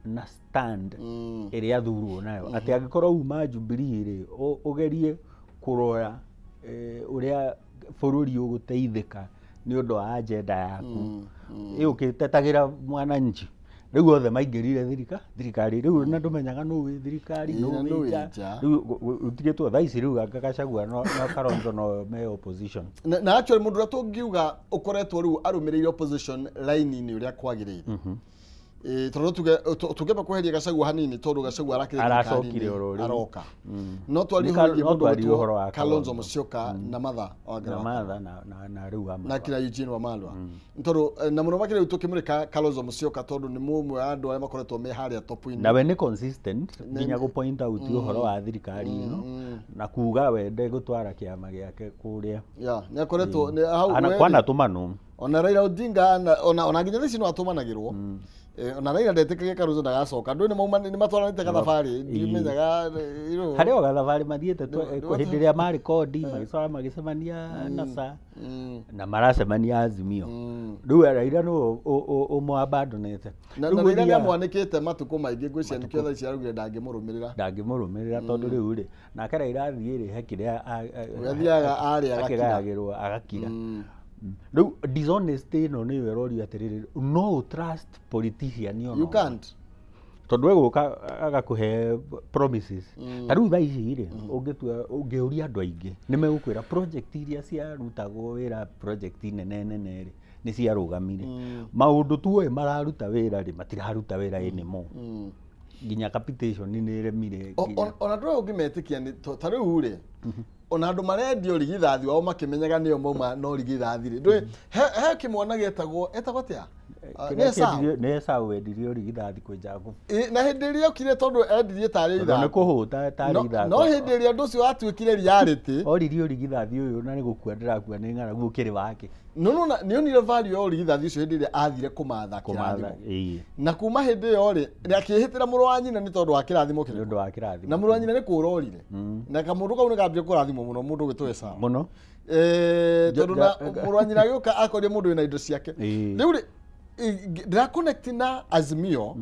na stand ĩrĩa athurwo nayo atĩ angĩkorwo uma Jubilee rĩ ũgerie kũrora ũrĩa bũrũri ũgũteithĩka nĩ ũndũ wa agenda yaku ĩũkĩtetagĩra mwananchi. Rĩu othe maingĩrire thirikari rĩu na ndũmenyaga nũ wĩ thirikari nũ wĩ nja. Rĩu ũtigĩtwo thaa ici rĩu anga Gachagua no Kalonzo no me opposition. Na actually mũndũ ũrĩa tũngiuga ũkoretwo rĩu arũmĩrĩire opposition line-inĩ ũrĩa kwagĩrĩire tondũ tuge tũngĩamba kweheria Gachagua hanini tondũ Gachagua arakire thirikari aroka no twarie ũhoro wa Kalonzo Musyoka na Martha na na rĩu wa na kira Eugene Wamalwa tondũ na mũno makĩria rĩu tũkĩmũrĩka Kalonzo Musyoka tondũ nĩ mũmwe wa andũ arĩa makoretwo me harĩa top-inĩ na we nĩ consistent nginya gũ point out ũhoro wa thirikari ĩno na kuga we ndegũtwara kĩama gĩake kũrĩa ya nĩ akoretwo hau kwanatũmanwo ona Raila Odinga ona nginya thaa ici no atũmanagĩrwo ona Raila ndetĩkagia Kalonzo ndagacoka andũ nĩ matwaranĩte gathabarĩ ndimenyaga harĩ o gathabarĩ mathiĩte hĩndĩ ĩrĩa marĩ kodi magĩcoka magĩcemania NASA na maracemania Azimio rĩu Raila nĩwe ũmũabandonete na Raila nĩamwanĩkĩte matukũ maingĩ ngwĩciria nĩkĩo thaa ici araugire ndangĩmũrũmĩrĩra tondũ rĩu rĩ nake Raila athiĩ rĩ he kĩrĩa athiaga arĩa akĩgayagĩrwo agakira. Rĩu dishonesty ĩno nĩyo ĩrorio atĩrĩrĩ no trust politician you can't tondũ egũka agakũhe promises ta rĩu thaa ici rĩ ũngĩtua ũngĩũria andũ aingĩ nĩ megũkwĩra project iria ciarutagwo wĩra project nene nene rĩ nĩ ciarũgamire maũndũ tuoĩ mararuta wĩra rĩ matiraruta wĩra anymore nginya capitation nĩ ĩremire ona ndũĩ ũngĩmetĩkia ta rĩu rĩ ona andũ marendia ũrigithathi wao makĩmenyaga nĩo mauma na ũrigithathi rĩ ndũĩ he kĩmwana gĩetagwo etagwo atĩa nĩ Esau wendirie ũrigithathi kwĩ Jakubu na hĩndĩ ĩrĩa okire tondũ endirie tarĩ ithako nĩ kũhũta tarĩ ithako no hĩndĩ ĩrĩa ũndũ ũcio watuĩkire reality oririe ũrigithathi ũyũ na nĩ gũkua ndĩrakua nĩ ng'aragu ũkĩrĩ wake nĩ onire value ya ũrigithathi ũcio hĩndĩ ĩrĩa athire kũmatha kĩrathimo na kuma hĩndĩ ĩyo rĩ akĩhĩtĩra mũrũ wa nyina nĩ tondũ wa kĩrathimo kĩrĩkũ nĩ ũndũ wa kĩrathimo na mũrũ wa nyina nĩ kũũra orire na kamũndũ kau nĩ kambire kũrathimwo mũno mũndũ ũgĩtwo Esau mũno tondũ na mũrũ wa nyina agĩũka akoria mũndũ wĩna indo ciake rĩu rĩ ndĩra connect na Azimio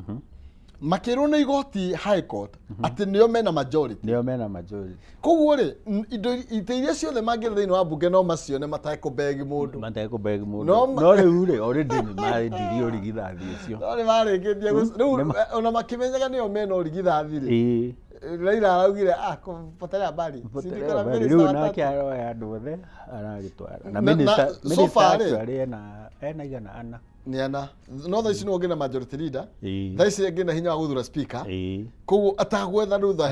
makĩrwo nĩ igoti High Court atĩ nĩo mena majority koguo rĩ indo itĩ iria ciothe mangĩetha thĩinĩ wa mbunge no macione matekũbeg mũndũ no rĩu rĩ already nĩ marendirie ũrigithathi ũcio no nĩ marĩkĩtie rĩu ona makĩmenyaga nĩo mena ũrigithathi rĩ Raila araugire potelea mbali rĩu nake aroya andũ othe aragĩtwara na minister actually ena 400 nĩ ana no thaa ici nĩwe ũngĩ na majority leader thaa ici angĩ na hinya wa gũthura speaker koguo atagwetha rũtha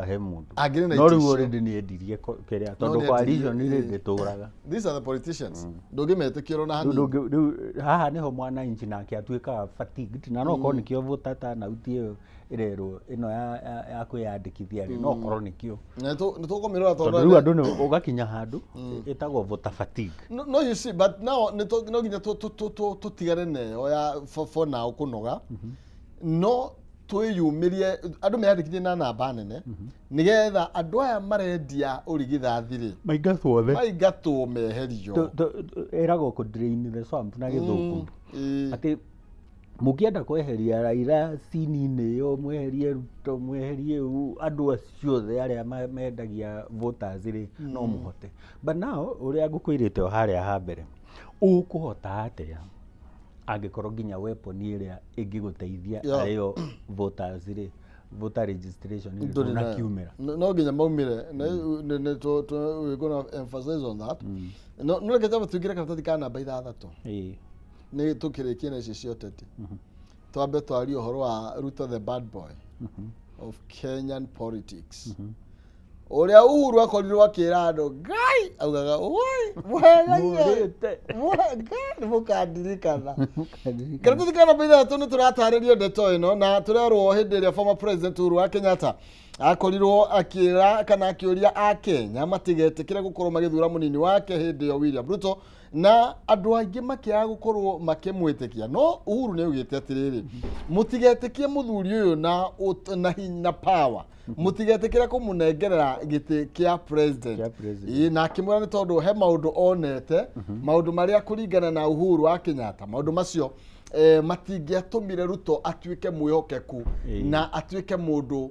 he mũndũ angĩrĩ na no rĩu already nĩ endirie kĩrĩa tondũ coalition rĩ ndĩtũraga these are the politicians ndũngĩmetĩkĩra ona hanini rĩu haha nĩho mwananchi nake atuĩkaga fatigued na no korwo nĩkĩo voter turnout ĩyo ĩrerwo ĩno ya kwĩyandĩkithia rĩ no korwo nĩkĩo nĩ tũkũmĩrora tondũ rĩu andũ nĩ ũgakinya handũ ĩtagwo voter fatigue no you see but now no nginya tũtigane nayo ya for now kũnoga no twĩyumĩrie andũ meyandĩkithie na namba nene nĩgetha andũ aya marendia ũrigithathi rĩ maingatwo othe maingatwo meherio ĩragwo kũ drain the swamp na gĩthũngũ atĩ mũkĩenda kweheria Raila cini-inĩ ĩyo mweherie Ruto mweherie andũ acio othe arĩa mendagia voters rĩ no mũhote but now ũrĩa ngũkwĩrĩte o harĩa ha mbere ũkũhota atĩa angĩkorwo nginya weapon ĩrĩa ĩngĩgũteithia arĩo voters rĩ voter registration ndũnakiumĩra no nginya maumĩre we're gonna emphasize on that no reke twambe tũingĩre karatathi ka namba 6 nĩ tũkĩrĩkie na ici cia ũteti twambe twarie ũhoro wa Ruto the bad boy of Kenyan politics Ũrĩa Uhuru akorirwo akĩra andũ Ngai augaga oi mũhenagie Ngai mũkandirikana. Karibu thikana namba 3 nĩ tũratarĩrio ndeto ĩno na tũrerwo hĩndĩ ĩrĩa former president Uhuru wa Kenyatta akorirwo akĩra kana akĩũria akenya matigetĩkĩre gũkorwo magĩthura mũnini wake hĩndĩ ĩyo William Ruto na andũ aingĩ makĩaga gũkorwo makĩmwĩtĩkia no Uhuru nĩ augĩte atĩrĩrĩ mũtigetĩkie mũthuri ũyũ na na power mũtigetĩkĩre kũmũnengerera gĩtĩ kĩa president na akĩmwĩra nĩ tondũ he maũndũ onete maũndũ marĩa kũringana na Uhuru wa Kenyatta maũndũ macio matingĩatũmire Ruto atuĩke mwĩhokeku na atuĩke mũndũ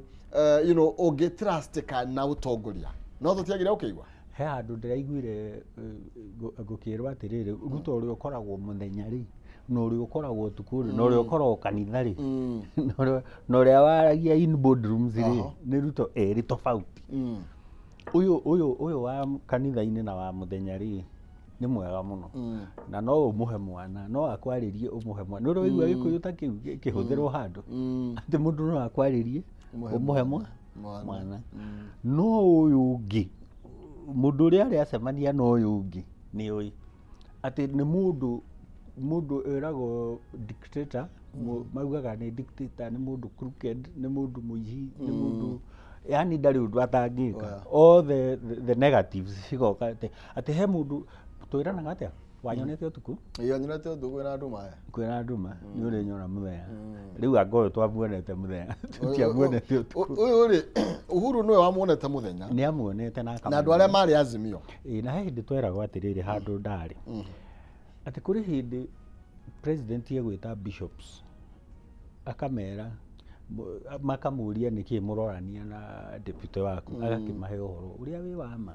you know ũngĩtrustika na ũtongoria no tũtiagire ũkĩigua he handũ ndĩraiguire ngũkĩrwo atĩrĩrĩ Ruto ũrĩa ũkoragwo mũthenya rĩ na ũrĩa ũkoragwo ũtukũ rĩ na ũrĩa ũkoragwo kanitha rĩ na ũrĩa waragia in boardrooms rĩ nĩ Ruto erĩ tofauti. Ũyũ wa kanitha-inĩ na wa mũthenya rĩ nĩ mwega mũno na no ũmũhe mwana no akwarĩrie ũmũhe mwana nĩ ũraigua Gĩkũyũ ta kĩu kĩhũthĩrwo handũ atĩ mũndũ no akwarĩrie ũmũhe mwana no ũyũ ũngĩ mũndũ ũrĩa arĩ acemania na ũyũ ũngĩ nĩ ũĩ atĩ nĩ mũndũ ĩragwo dictator maugaga nĩ dictator nĩ mũndũ crooked nĩ mũndũ mũici nĩ mũndũ yani ndarĩ ũndũ atangĩka all the negatives cigoka atĩ he mũndũ twĩranaga atĩa wanyonete ũtukũ nyonete ũtukũ kwĩna nduma kwĩna nduma nĩ ũrĩnyona mũthenya rĩu anga ũyũ twamuonete mũthenya tũtiamuonete ũtukũ ũyũ rĩ Uhuru nĩwe wamuonete mũthenya nĩ amuonete na na andũ arĩa marĩ Azimio na he hĩndĩ tweragwo atĩrĩrĩ handũ ndarĩ atĩ kũrĩ hĩndĩ president egwĩta bishops akamera makamũria nĩkĩ mũrorania na deputy waku agakĩmahe ũhoro ũrĩa wĩ wa ma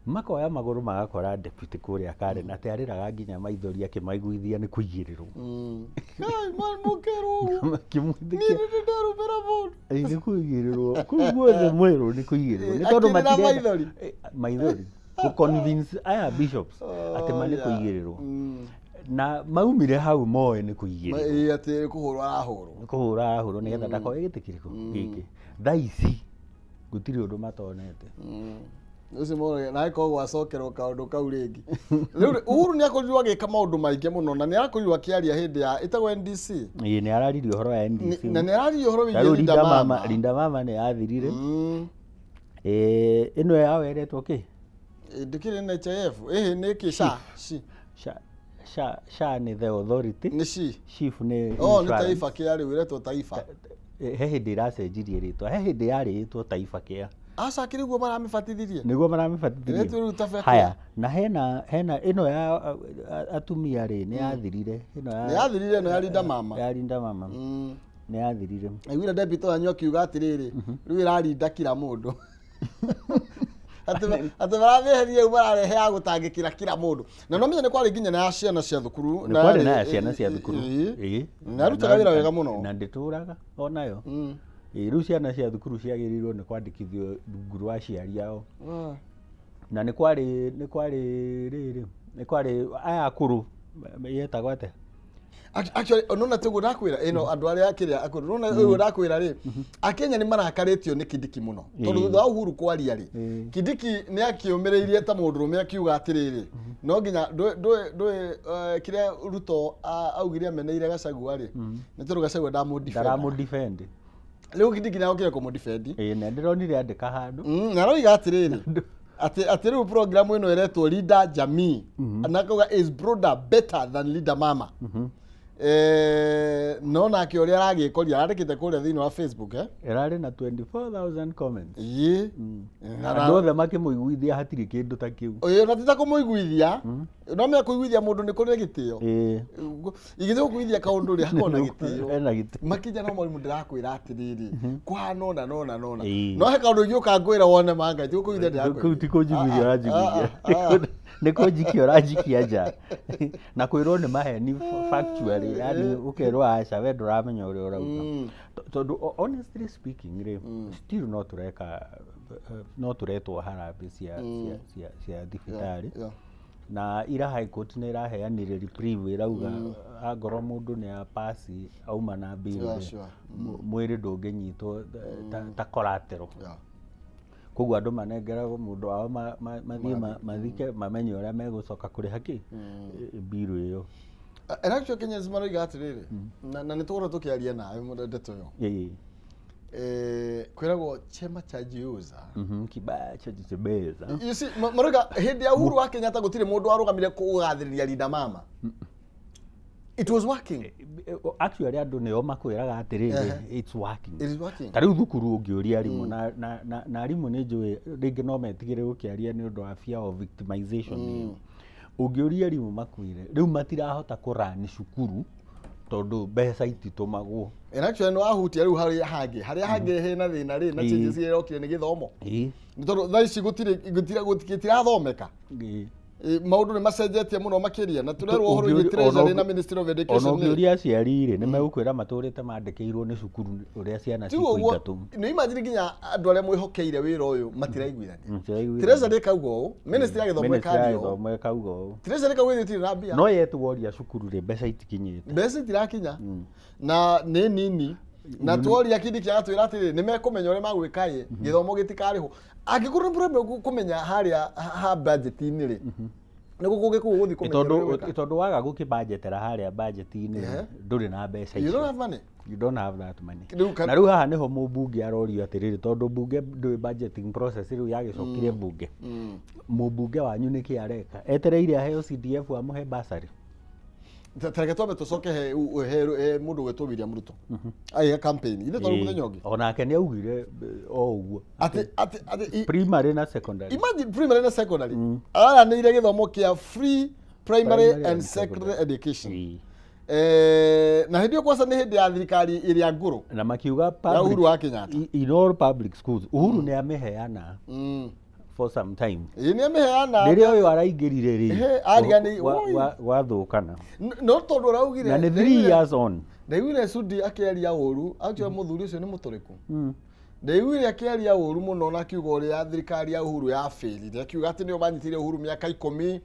makoya magũrũ magakora deputy kũrĩa Karen atĩ arĩraga nginya maithori akĩmaiguithia nĩ kũigĩrĩrwo makĩmwĩtĩkia nĩ kũigĩrĩrwo kũu guothe mwerũ nĩ kũigĩrĩrwo nĩ tondũ matirenda maithori kũ convince aya bishops atĩ ma nĩ kũigĩrĩrwo na maumire hau moe nĩ kũigĩrĩrwo atĩ kũhũrwo arahũrwo nĩ kũhũra arahũrwo nĩgetha ndakoe gĩtĩ kĩrĩkũ gĩkĩ thaa ici gũtirĩ ũndũ matonete ũcio mone na ĩkoragwo gwacokerwo kaũndũ kau rĩngĩ rĩu Uhuru nĩ akorirwo agĩka maũndũ maingĩ mũno na nĩ arakorirwo akĩaria hĩndĩ ya ĩtagwo NDC ĩĩ nĩ araririe ũhoro wa NDC na nĩ araririe ũhoro wĩgiĩ Linda Mama Linda Mama nĩ yathirire ĩno yao ĩretwo kĩ ndĩkĩrĩ NHIF ĩhĩ nĩ kĩ SHA SHA SHA nĩ the authority nĩ SHI SHIF nĩ oh nĩ Taifa Care rĩu ĩretwo Taifa he hĩndĩ ĩracenjirie rĩtwa he hĩndĩ yarĩ ĩtwo Taifa Care aca kĩrĩ guo maramĩbatithirie nĩguo maramĩbatithirie haya na hena ĩno ya atumia rĩ nĩ yathirire ĩno ya nĩ yathirire ĩno ya Linda Mama ya Linda Mama nĩ yathirire aiguire deputy wanyu akiuga atĩrĩrĩ rĩu ĩrarinda kila mũndũ atĩ maramĩeheria rĩu mararehe ya gũtangĩkĩra kila mũndũ na no menye nĩ kwarĩ nginya na ya ciana cia thukuru nĩ kwarĩ na ya ciana cia thukuru na arutaga wĩra wega mũno na ndĩtũraga onayo rĩu ciana cia thukuru ciagĩrĩirwo nĩ kwandĩkithio rungu rwa aciari ao na nĩ kwarĩ rĩrĩ nĩ kwarĩ aya akũrũ yetagwo atĩa actually nona tiguo ndakwĩra ĩno andũ arĩa akĩrĩa akũrũ nona ũguo ndakwĩra rĩ akenya nĩ marakarĩtio nĩ Kindiki mũno tondũ thutha wa Uhuru kwaria rĩ Kindiki nĩ akĩũmĩrĩirie ta mũndũrũme akiuga atĩrĩrĩ no nginya ndũĩ kĩrĩa Ruto augire ameneire Gachagua rĩ nĩ tondũ Gachagua ndaramũdefend rĩu Kindiki nĩ agũkire kũmũdefend na ndĩronire andĩka handũ na aroiga atĩrĩrĩ atĩ rĩu program ĩno ĩretwo Linda Jamii na akauga is broader better than Linda Mama no nake ũrĩa aragĩkoria arandĩkĩte kũrĩa thĩinĩ wa Facebook ĩrarĩ na 24,000 comments ĩĩ andũ othe makĩmũiguithia hatirĩ kĩndũ ta kĩu ĩĩ na ti ta kũmũiguithia no menya kũiguithia mũndũ nĩ kũrĩ gĩtĩo igĩthiĩ gũkũiguithia kaũndũ rĩ hakoragwo na gĩtĩo makinya no mwarimũ ndĩrakwĩra atĩrĩrĩ kũhana ũna na ũna na ũna no he kaũndũ ingĩũka ngwĩra wone ma Ngai ti gũkũiguithia ndĩrakwĩra kũu ti kũnjiguithia ũranjiguithia nĩ kũnjikia ũranjikia nja na kwĩrwo nĩ maheni factually yani ũkerwo aca we ndũramenya ũrĩa ũrauga tondũ honestly speaking rĩ still no tũreka no tũretwo harambĩ cia thibitarĩ na ira High Court nĩ ĩraheanire reprieve ĩrauga angorwo mũndũ nĩ apasi auma na bail mwĩrĩ ndũngĩnyitwo ta collateral. Koguo andũ manengeragwo mũndũ wao mathiĩ mathike mamenye ũrĩa megũcoka kũrĩha kĩ mbiru ĩyo. And actually Kenyans maroiga atĩrĩrĩ, na nĩ tũkorwo tũkĩaria nawe ndeto ĩyo. Kwĩragwo chema cha jiuza. Kibaya cha jitembeza. You see, maroiga hĩndĩ ya Uhuru wa Kenyatta gũtirĩ mũndũ warũgamire kũgathĩrĩria Linda Mama. It was working. Actually andũ nĩo makwĩraga atĩrĩrĩ, it's working. It is working. Ta rĩu thukuru ũngĩũria arimũ na arimũ nĩ njũĩ rĩngĩ no metigĩre gũkĩaria nĩ ũndũ wa fear of victimization. Ũngĩũria arimũ makwĩre rĩu matirahota kũrani cukuru tondũ mbeca ititũmagwo. And actually no ahutia rĩu harĩa hangĩ hena thĩna rĩ na changes iria irokire nĩ gĩthomo. Nĩ tondũ thaa ici gũtirathomeka. Maũndũ nĩ macenjetie mũno makĩria na tũrerwo ũhoro wĩgiĩ Treasury na Ministry of Education. Ona ũngĩũria aciari rĩ nĩ megũkwĩra matũrĩte mandĩkĩirwo nĩ cukuru ũrĩa ciana cikũingatwo. Nĩ imagine nginya andũ arĩa mwĩhokeire wĩra ũyũ matiraiguithania. Treasury ĩkauga ũũ, Ministry ya Gĩthomo ĩkauga ũũ. Treasury ĩkauga ĩtirĩ na mbia. No yetworia cukuru rĩ mbeca itikinyĩte. Mbeca itirakinya. Na nĩ nini. Na tworia Kindiki agatwĩra atĩrĩrĩ nĩ mekũmenya ũrĩa magwĩka ĩ gĩthomo gĩtikarĩhwo. Angĩkorwo nĩ problem kũmenya harĩa ha budget-inĩ rĩ nĩguo kũngĩkorwo gũthiĩ kũmenya tondũ tondũ waga gũkĩbudgetera harĩa budget-inĩ ndũrĩ na mbeca icio. You don't have money. You don't have that money. Na rĩu haha nĩho mũmbunge arorio atĩrĩrĩ tondũ mbunge ndũĩ budgeting process rĩu yagĩcokire mbunge. Mũmbunge wanyu nĩkĩ areka? Etereire aheo CDF amũhe bursary. Tareke twambe tũcoke he mũndũ gwĩtwo William Ruto agĩka campaign ithe tondũ mũthenya ũngĩ onake nĩ augire o ũguo atĩ primary na secondary. Imagine primary na secondary aranĩire gĩthomo kĩa free primary and secondary education. Na hĩndĩ ĩyo kwanza nĩ hĩndĩ ya thirikari ĩrĩa ngũrũ na makiuga ya Uhuru wa Kenyatta in all public schools Uhuru nĩ amĩheana for some time. Ĩ nĩ amĩheana rĩrĩa ũyũ araingĩrire rĩ gwathũkana no tondũ araugire na nĩ 3 years on. Ndaiguire Sudi akĩaria ũru, actually mũthuri ũcio nĩ mũtũrĩku. Ndaiguire akĩaria ũru mũno na akiuga ũrĩa thirikari ya Uhuru yabĩrire, akiuga atĩ nĩo manyitire Uhuru mĩaka 10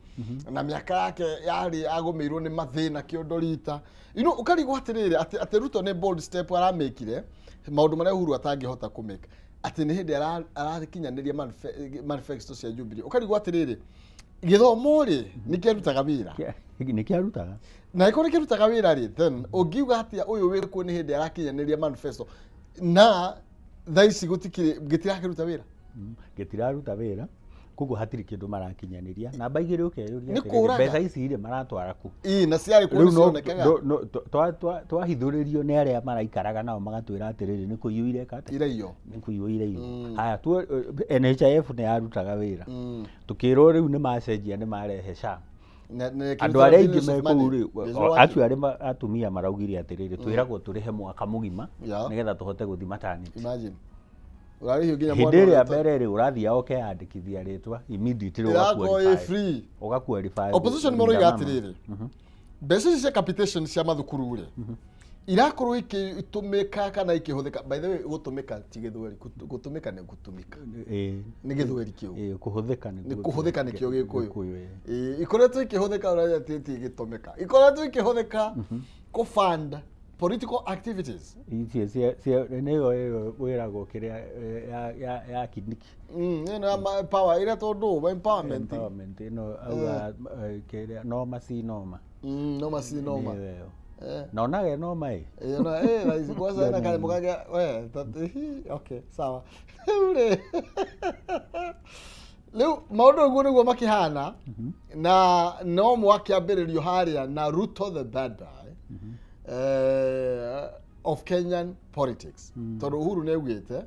na mĩaka yake yarĩ agũmĩirwo nĩ mathĩna kĩondo rita. You know, ũkarigwo atĩrĩrĩ atĩ Ruto nĩ bold step aramĩkire maũndũ marĩa Uhuru atangĩhota kũmĩka. Atĩ nĩ hĩndĩ arakinyanĩria manifesto cia Jubilee. Ũkarigwo atĩrĩrĩ gĩthomo rĩ nĩ kĩarutaga wĩra. Nĩ kĩarutaga. Na ĩkorwo nĩ kĩrutaga wĩra rĩ then ũngiuga atĩa ũyũ wĩkuo nĩ hĩndĩ arakinyanĩria manifesto na thaa ici gũtikĩrĩ gĩtirakĩruta wĩra. Gĩtiraruta wĩra koguo hatirĩ kĩndũ marakinyanĩria. Namba igĩrĩ ũkeyũria atĩrĩrĩ mbeca ici rĩ maratwara kũ? Ĩ na ciarĩ kũ nĩcionekaga. Twahithũrĩrio nĩ arĩa maraikaraga nao magatwĩra atĩrĩrĩ nĩ kũiywo ireka atĩa? Iraiyo. Nĩ kũiywo iraiyo. Haya NHIF nĩ yarutaga wĩra. Tũkĩrwo rĩu nĩ macenjia nĩ marehe SHA. Andũ arĩa aingĩ me kũu rĩ actually atumia maraugire atĩrĩrĩ twĩragwo tũrĩhe mwaka mũgima nĩgetha tũhote gũthiĩ maternity. Imagine. Ũrarĩhio nginya mwana. Hĩndĩ ĩrĩa mbere rĩ ũrathiĩ ũkeyandĩkithia rĩtwa immediately ũgaqualify. Ũgaqualify. Opposition maroiga atĩrĩrĩ mbeca ici cia capitation cia mathukuru rĩ irakorwo ikĩtũmĩka kana ikĩhũthĩka. By the way gũtũmĩka ti gĩthweri, gũtũmĩka nĩ gũtũmĩka. Nĩ gĩthweri kĩu. Kũhũthĩka nĩ kũhũthĩka nĩkĩo gĩkũyũ. Ikoretwo ikĩhũthĩka ũrĩa ti gĩtũmĩka. Ikoretwo ikĩhũthĩka kũ fund political activities. Ici cia nĩyo wĩragwo kĩrĩa ya Kindiki. Ĩno ya power ĩrĩa tondũ empowerment. Empowerment ĩno auga kĩrĩa noma si noma. Noma si noma. Naonaga noma ĩ. Ĩno ĩ raici kwanza ĩna kanyamũ kangĩ we okay sawa. Rĩu rĩ rĩu maũndũ ũguo nĩguo makĩhana na no mwakĩambĩrĩrio harĩa na Ruto the bad guy of Kenyan politics. Tondũ Uhuru nĩ augĩte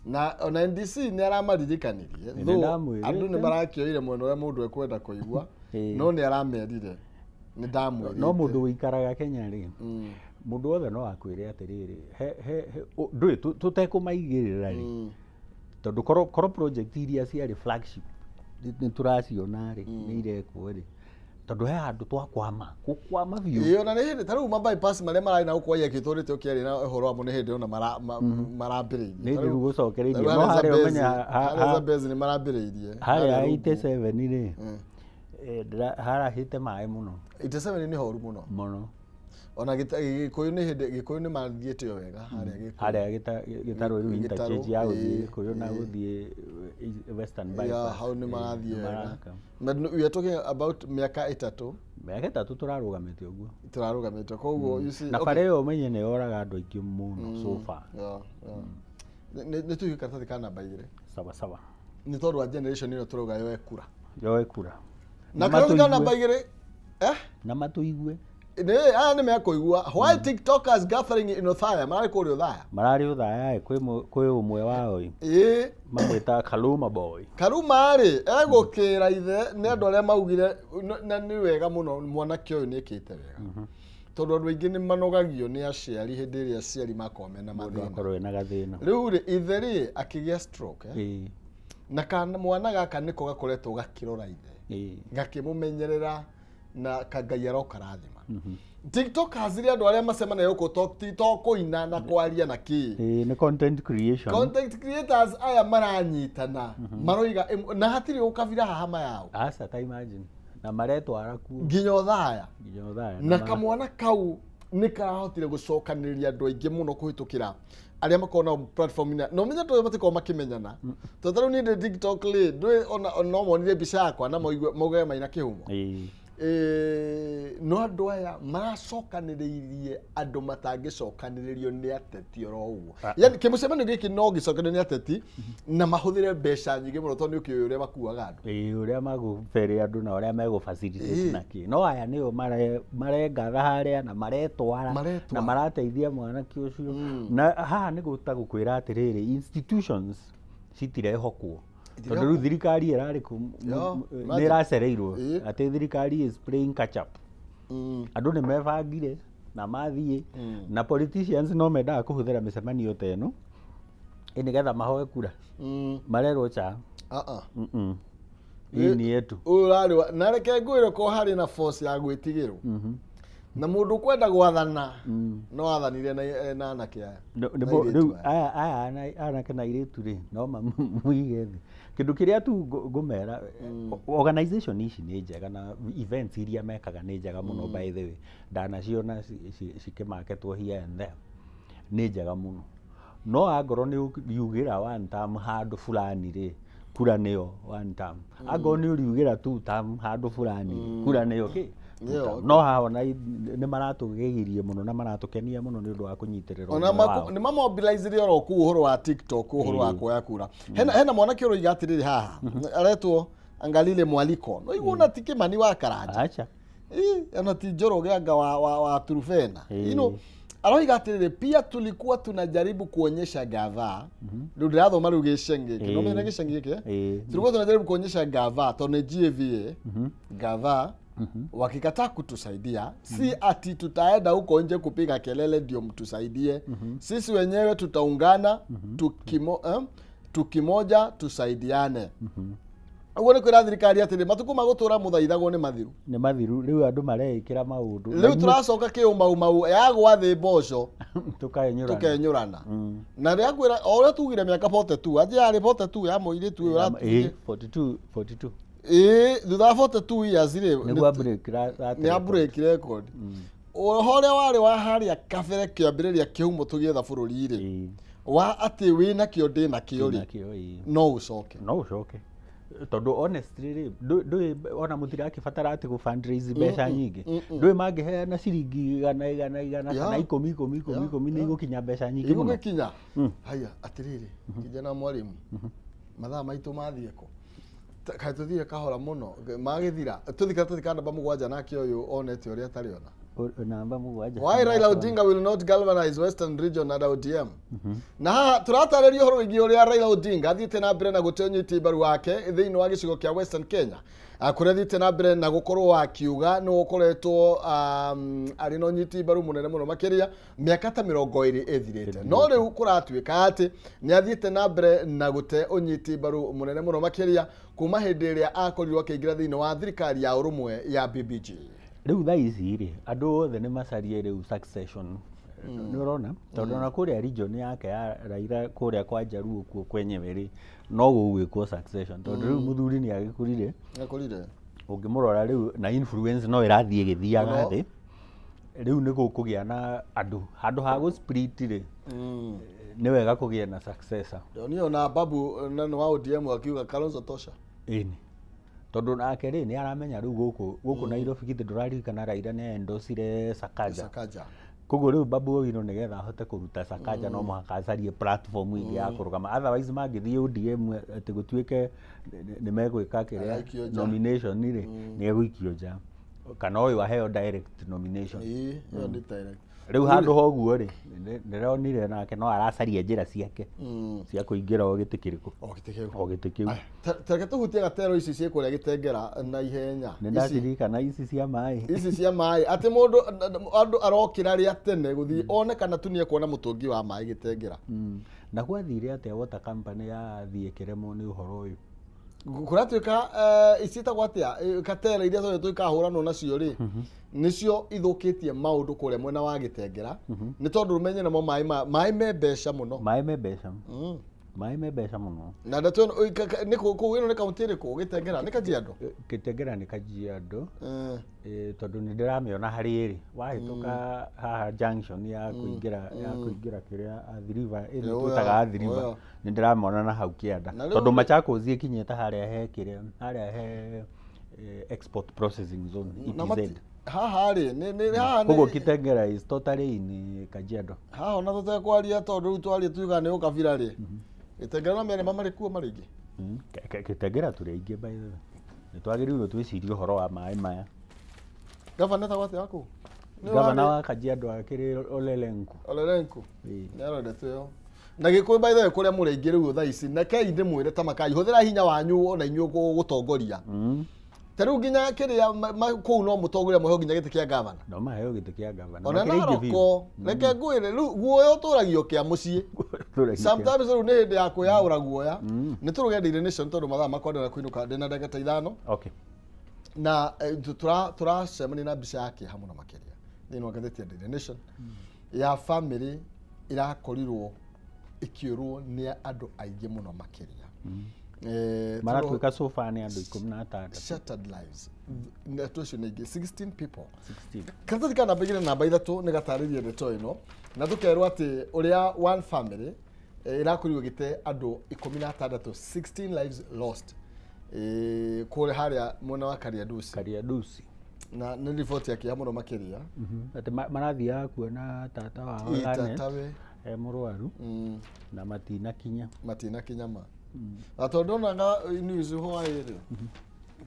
na ona NDC nĩ aramaririkanirie andũ nĩ marakĩoire mwena ũrĩa mũndũ ekwenda kũigua no nĩ aramerire nĩ ndamwĩrĩte. No mũndũ ũikaraga Kenya rĩ mũndũ wothe no akwĩre atĩrĩrĩ ndũĩ tũtekũmaigĩrĩra rĩ tondũ korwo project iria ciarĩ flagship nĩ tũraciona rĩ nĩ irekwo rĩ tondũ he handũ twakwama gũkwama biũ. Ĩĩ ona nĩ hĩndĩ ta rĩu ma bypass marĩa mararĩ na gũkũ YK tũrĩte ũkĩaria na ũhoro wamo nĩ hĩndĩ ona marambĩrĩirie. Nĩ hĩndĩ rĩu gũcokereirie no harĩa ũmenya harĩa Zambezi nĩ marambĩrĩirie. Harĩa 87 rĩ harahĩte maĩ mũno. 87 nĩ horu mũno. Mũno. Ona Gĩkũyũ nĩ hĩndĩ Gĩkũyũ nĩ mathiĩte o wega harĩa Gĩkũyũ. Harĩa gĩtarũ rĩu interchange ya gũthiĩ Gĩkũyũ na gũthiĩ Western Bypass. Hau nĩ marathiĩ wega. But we are talking about mĩaka 3. Mĩaka 3 tũrarũgamĩte ũguo. Tũrarũgamĩte koguo you see. Na bara ĩyo ũmenye nĩ yoraga andũ aingĩ mũno so far. Nĩ tuige karatathi ka namba 2. Sawa sawa. Nĩ tondũ wa generation ĩno tũrauga yoe kura. Yoe kura. Na karatathi ka namba 2 Na matũigue. Nĩ aya nĩ mekũigua. Why TikTokers gathering in Othaya? Mararĩ kũrĩa Othaya. Mararĩ Othaya kwĩ ũmwe wao. Ĩĩ. Mamwĩtaga Kaluma boy. Kaluma rĩ egũkĩra ithe nĩ andũ arĩa maugire na nĩ wega mũno mwanake ũyũ nĩ ekĩte wega. Tondũ andũ aingĩ nĩ manogagio nĩ aciari hĩndĩ ĩrĩa aciari makorwo mena mathĩna. Akorwo ena gathĩna. Rĩu rĩ ithe rĩ akĩgĩa stroke. Na kana mwana gaka nĩko gakoretwo gakĩrora ithe. Gakĩmũmenyerera na kangai aroka rathima. TikTokers rĩ andũ arĩa macemanagia gũkũ to kũina na kwaria na kĩ. Nĩ content creation. Content creators aya maranyitana maroiga na hatirĩ ũkabira haha mayao. Aca ta imagine. Na maretwara kuo. Nginya Othaya. Nginya Othaya. Na kamwana kau nĩ karahotire gũcokanĩrĩria andũ aingĩ mũno kũhĩtũkĩra arĩa makoragwo na platform ina. No menye andũ matikoragwo makĩmenyana. Tondũ ta rĩu niĩ ndĩ TikTok rĩ, ndũĩ ona no monire mbica yakwa na mauge maina kĩhumo. No andũ aya maracokanĩrĩirie andũ matangĩcokanĩrĩrio nĩ ateti oro ũguo. Yaani kĩmũcemanio gĩkĩ no gĩcokanĩrĩrio nĩ ateti na mahũthĩre mbeca nyingĩ mũno tondũ nĩ ũkĩũĩ ũrĩa makuaga andũ. Ũrĩa magũbere andũ na ũrĩa megũ-facilitate na kĩ. No aya nĩo marengatha harĩa na maretwara na marateithia mwanake ũcio. Na haha nĩ gũtagũkwĩra atĩrĩrĩ, institutions citirehokwo. Tondũ rĩu thirikari ĩrarĩ kũ nĩ ĩracereirwo atĩ thirikari is playing catch up. Andũ nĩ mebangire na mathiĩ na politicians no mendaga kũhũthĩra mĩcemanio ta ĩno nĩgetha mahoe kura. Marerwo cha. Hii ni yetu. Ũyũ ũrarĩ na reke ngwĩre ko harĩ na force ya gwĩtigĩrwo. Na mũndũ kwenda gwathana no athanire na anake aya. Rĩu aya anake na airĩtu rĩ no mamũige thĩ. Kĩndũ kĩrĩa tu ngũmera organization ici nĩ njega na events iria mekaga nĩ njega mũno by the way. Ndanaciona cikĩmaketwo here and there. Nĩ njega mũno. No angorwo nĩ ũriugĩra one term handũ fulani rĩ kura nĩyo one term. Angorwo nĩ ũriugĩra two term handũ fulani kura nĩyo kĩ. No haha ona nĩ maratũgegirie mũno na maratũkenia mũno nĩ ũndũ wa kũnyitĩrĩra. Ona nĩ mamobilizire oro kũu ũhoro wa TikTok ũhoro wa kuoya kura. Hena mwanake ũroiga atĩrĩrĩ haha aretwo Angalile Mwaliko. No igua ona ti Kĩmani wa Karanja. Acha. Ona ti Njoroge anga wa Turufena. You know, aroiga atĩrĩrĩ pia tulikuwa tunajaribu kuonyesha gava. Rĩu ndĩrathoma rĩu gĩcenge gĩkĩ. No menya gĩcenge gĩkĩ? Tulikuwa tunajaribu kuonyesha gava tondũ nĩ GAVA. Gava wakikataa kutusaidia, si ati tutaenda huko nje kupiga kelele ndio mtusaidie. Sisi wenyewe tutaungana tukimoja tusaidiane. Ũguo nĩ kwĩra thirikari atĩrĩ matukũ ma gũtũra mũthaithagwo nĩ mathiru. Nĩ mathiru rĩu andũ mareĩkĩra maũndũ. Rĩu tũracoka kĩũmaumau yagwa thĩ mboco tũkenyũrana. Na rĩa kwĩra o ũrĩa tugire mĩaka 42 anjĩ yarĩ 42 ya mũirĩtu ũyũ ũratugire 42. Thutha wa 42 years rĩ nĩ a break record. Ũhoro ũrĩa warĩ wa harĩa kabere kĩambĩrĩria kĩhumo tũgĩetha bũrũri rĩ wa atĩ wĩna kĩo ndĩ nakĩo rĩ no ũcoke. No ũcoke. Tondũ honestly rĩ ndũĩ ona mũtirakĩbatara atĩ gũ fundraise mbeca nyingĩ. Ndũĩ mangĩheana ciringi igana igana igana kana ikũmi ikũmi ikũmi ikũmi nĩ igũkinya mbeca nyingĩ mũno. Igũgĩkinya. Haya atĩrĩrĩ kijana mwarimu mathaa maitũ mathiĩ kũ? Kaĩ tũthire kahora mũno magĩthira tũthi karatathi ka namba 7 nake ũyũ onete ũrĩa atarĩ ona. Namba 7. Why Raila Odinga will not galvanize Western Region and ODM. Na haha tũratarĩria ũhoro wĩgiĩ ũrĩa Raila Odinga athiĩte na mbere na gũte ũnyiti mbaru wake thĩinĩ wa gĩcigo kĩa Western Kenya. Kũrĩa athiĩte na mbere na gũkorwo akiuga nĩ ũkoretwo arĩ na ũnyiti mbaru mũnene mũno makĩria mĩaka ta 20 ĩthirĩte. No rĩu kũratuĩka atĩ nĩ athiĩte na mbere na gũte ũnyiti mbaru mũnene mũno makĩria kuma hĩndĩ ĩrĩa akorirwo akĩingĩra thĩinĩ wa thirikari ya ũrũmwe ya BBG. Rĩu thaa ici rĩ andũ othe nĩ macarie rĩu succession. Nĩ ũrona tondũ ona kũrĩa region yake ya Raila kũrĩa kwa Jaluo kuo kwenyewe rĩ no gũgwĩkwo succession tondũ rĩu mũthuri nĩ agĩkũrire. Ũngĩmũrora rĩu na influence no ĩrathiĩ ĩgĩthiaga thĩ. Rĩu nĩ gũkũgĩa na andũ handũ ha gũ split rĩ, nĩ wega kũgĩa na successor. Ndonire ona Babu na nĩ wa ODM akiuga Kalonzo tosha. Ĩni, tondũ nake rĩ, nĩ aramenya rĩu gũkũ Nairobi, githĩ ndũraririkana Raila nĩ endorse Sakaja? Sakaja. Koguo rĩu Babu Owino nĩgetha ahote kũruta Sakaja, no mũhaka acarie platform ĩngĩ ya kũrũgama. Otherwise mangĩthiĩ ODM atĩ gũtuĩke nĩ megwĩka kĩrĩa Agaikio nja. Nomination rĩ, nĩ egũikio nja, kana ũyũ aheo direct nomination. Ĩĩ, ĩyo nĩ direct. Rĩu handũ ha ũguo rĩ, ndĩronire nake no aracaria njĩra ciake cia kũingĩra o gĩtĩ kĩrĩkũ? O gĩtĩ kĩu. O gĩtĩ kĩu. Aya, ta reke tũhutie gatero ici ciĩ kũrĩa Gĩtengera na ihenya. Nĩ ndaririkana ici cia maĩ. Ici cia maĩ, atĩ mũndũ, andũ arokĩra rĩa tene gũthiĩ one kana tu nĩekuona mũtũngi wa maĩ Gĩtengera. Na gwathire atĩa water company yathiĩ ĩkĩremwo nĩ ũhoro ũyũ? Kũratuĩka iciĩtagwo atĩa, katera iria tũrĩ tũikahũranwo nacio rĩ, nĩcio ithũkĩtie maũndũ kũrĩa mwena wa Gĩtengera, nĩ tondũ ũmenye namo maĩ maĩ me mbeca mũno. Maĩ me mbeca. Maĩ me mbeca mũno. Na ndeto ĩno nĩ kũu, ĩno nĩ kaunti ĩrĩkũ? Gĩtengera nĩ Kajiado? Gĩtengera nĩ Kajiado. Tondũ nĩ ndĩramĩona harĩ ĩrĩ wahĩtũka haha junction ya kũingĩra kĩrĩa Athi River ĩno twĩtaga Athi River. Nĩ ndĩramĩona na hau kĩanda. Na rĩu tondũ Machakos ĩkinyĩte harĩa he kĩrĩa, harĩa he export processing zone, Na EPZ. Haha rĩ, nĩ haha Koguo nĩ Kitengela is totally in Kajiado. Haha ona tũtekwaria, tondũ rĩu twaria tuiga nĩ ũkabira rĩ, Gĩtengera no mene marĩ kuo marĩ aingĩ. Kitengela tũrĩ aingĩ, by the way. Nĩ twagĩrĩirwo twĩcirie ũhoro wa maĩ maya. Gavana etagwo atĩa waku? Nĩ Gavana wa Kajiado akĩrĩ Olelenku. Olelenku. Ĩĩ. Nĩ arendete ĩyo na Gĩkũyũ, by the way, kũrĩa mũrĩ aingĩ rĩu thaa ici, na kei ndĩmwĩre ta makai hũthĩra hinya wanyu ona inyuĩ gũtongoria. Ta rĩu nginya kĩrĩa kũu no mũtongoria mũheo nginya gĩtĩ kĩa gavana. No maheo gĩtĩ kĩa gavana. Ona Makĩrĩ aingĩ biũ. Naroko, reke ngwĩre, rĩu guoya ũtũragio kĩa mũciĩ. Tũragia kĩa- Sometimes rĩu nĩ hĩndĩ ya kwĩyaũra guoya. Nĩ tũrũge Daily Nation, tondũ mathaa makwa ndĩrenda kũinũka ndĩna ndagĩka ta 5. Na tũracemania na mbica ya kĩeha mũno makĩria thĩinĩ wa ngathĩti ya Daily Nation, ya family ĩrakorirwo ĩkĩũrwo nĩ andũ aingĩ mũno makĩria. Maratuĩka sofa nĩ andũ 16. Shattered lives, ndeto icio nĩ ingĩ, 16 people. 16. Karatathi ka namba 2 na namba 3 nĩ gatarĩrie ndeto ĩno, na tũkerwo atĩ ũrĩa one family ĩrakorirwo ĩgĩte andũ 16, 16 lives lost, kũrĩa harĩa mwena wa Kariandusi. Kariandusi. Na nĩ riboti ya kĩeha mũno makĩria. Atĩ marathiaga kuona tata wao Ĩ, Lanet, tatawe. e mũrwaru na matinakinya. Matinakinya ma, na tondũ ndonaga news hwaĩ rĩ,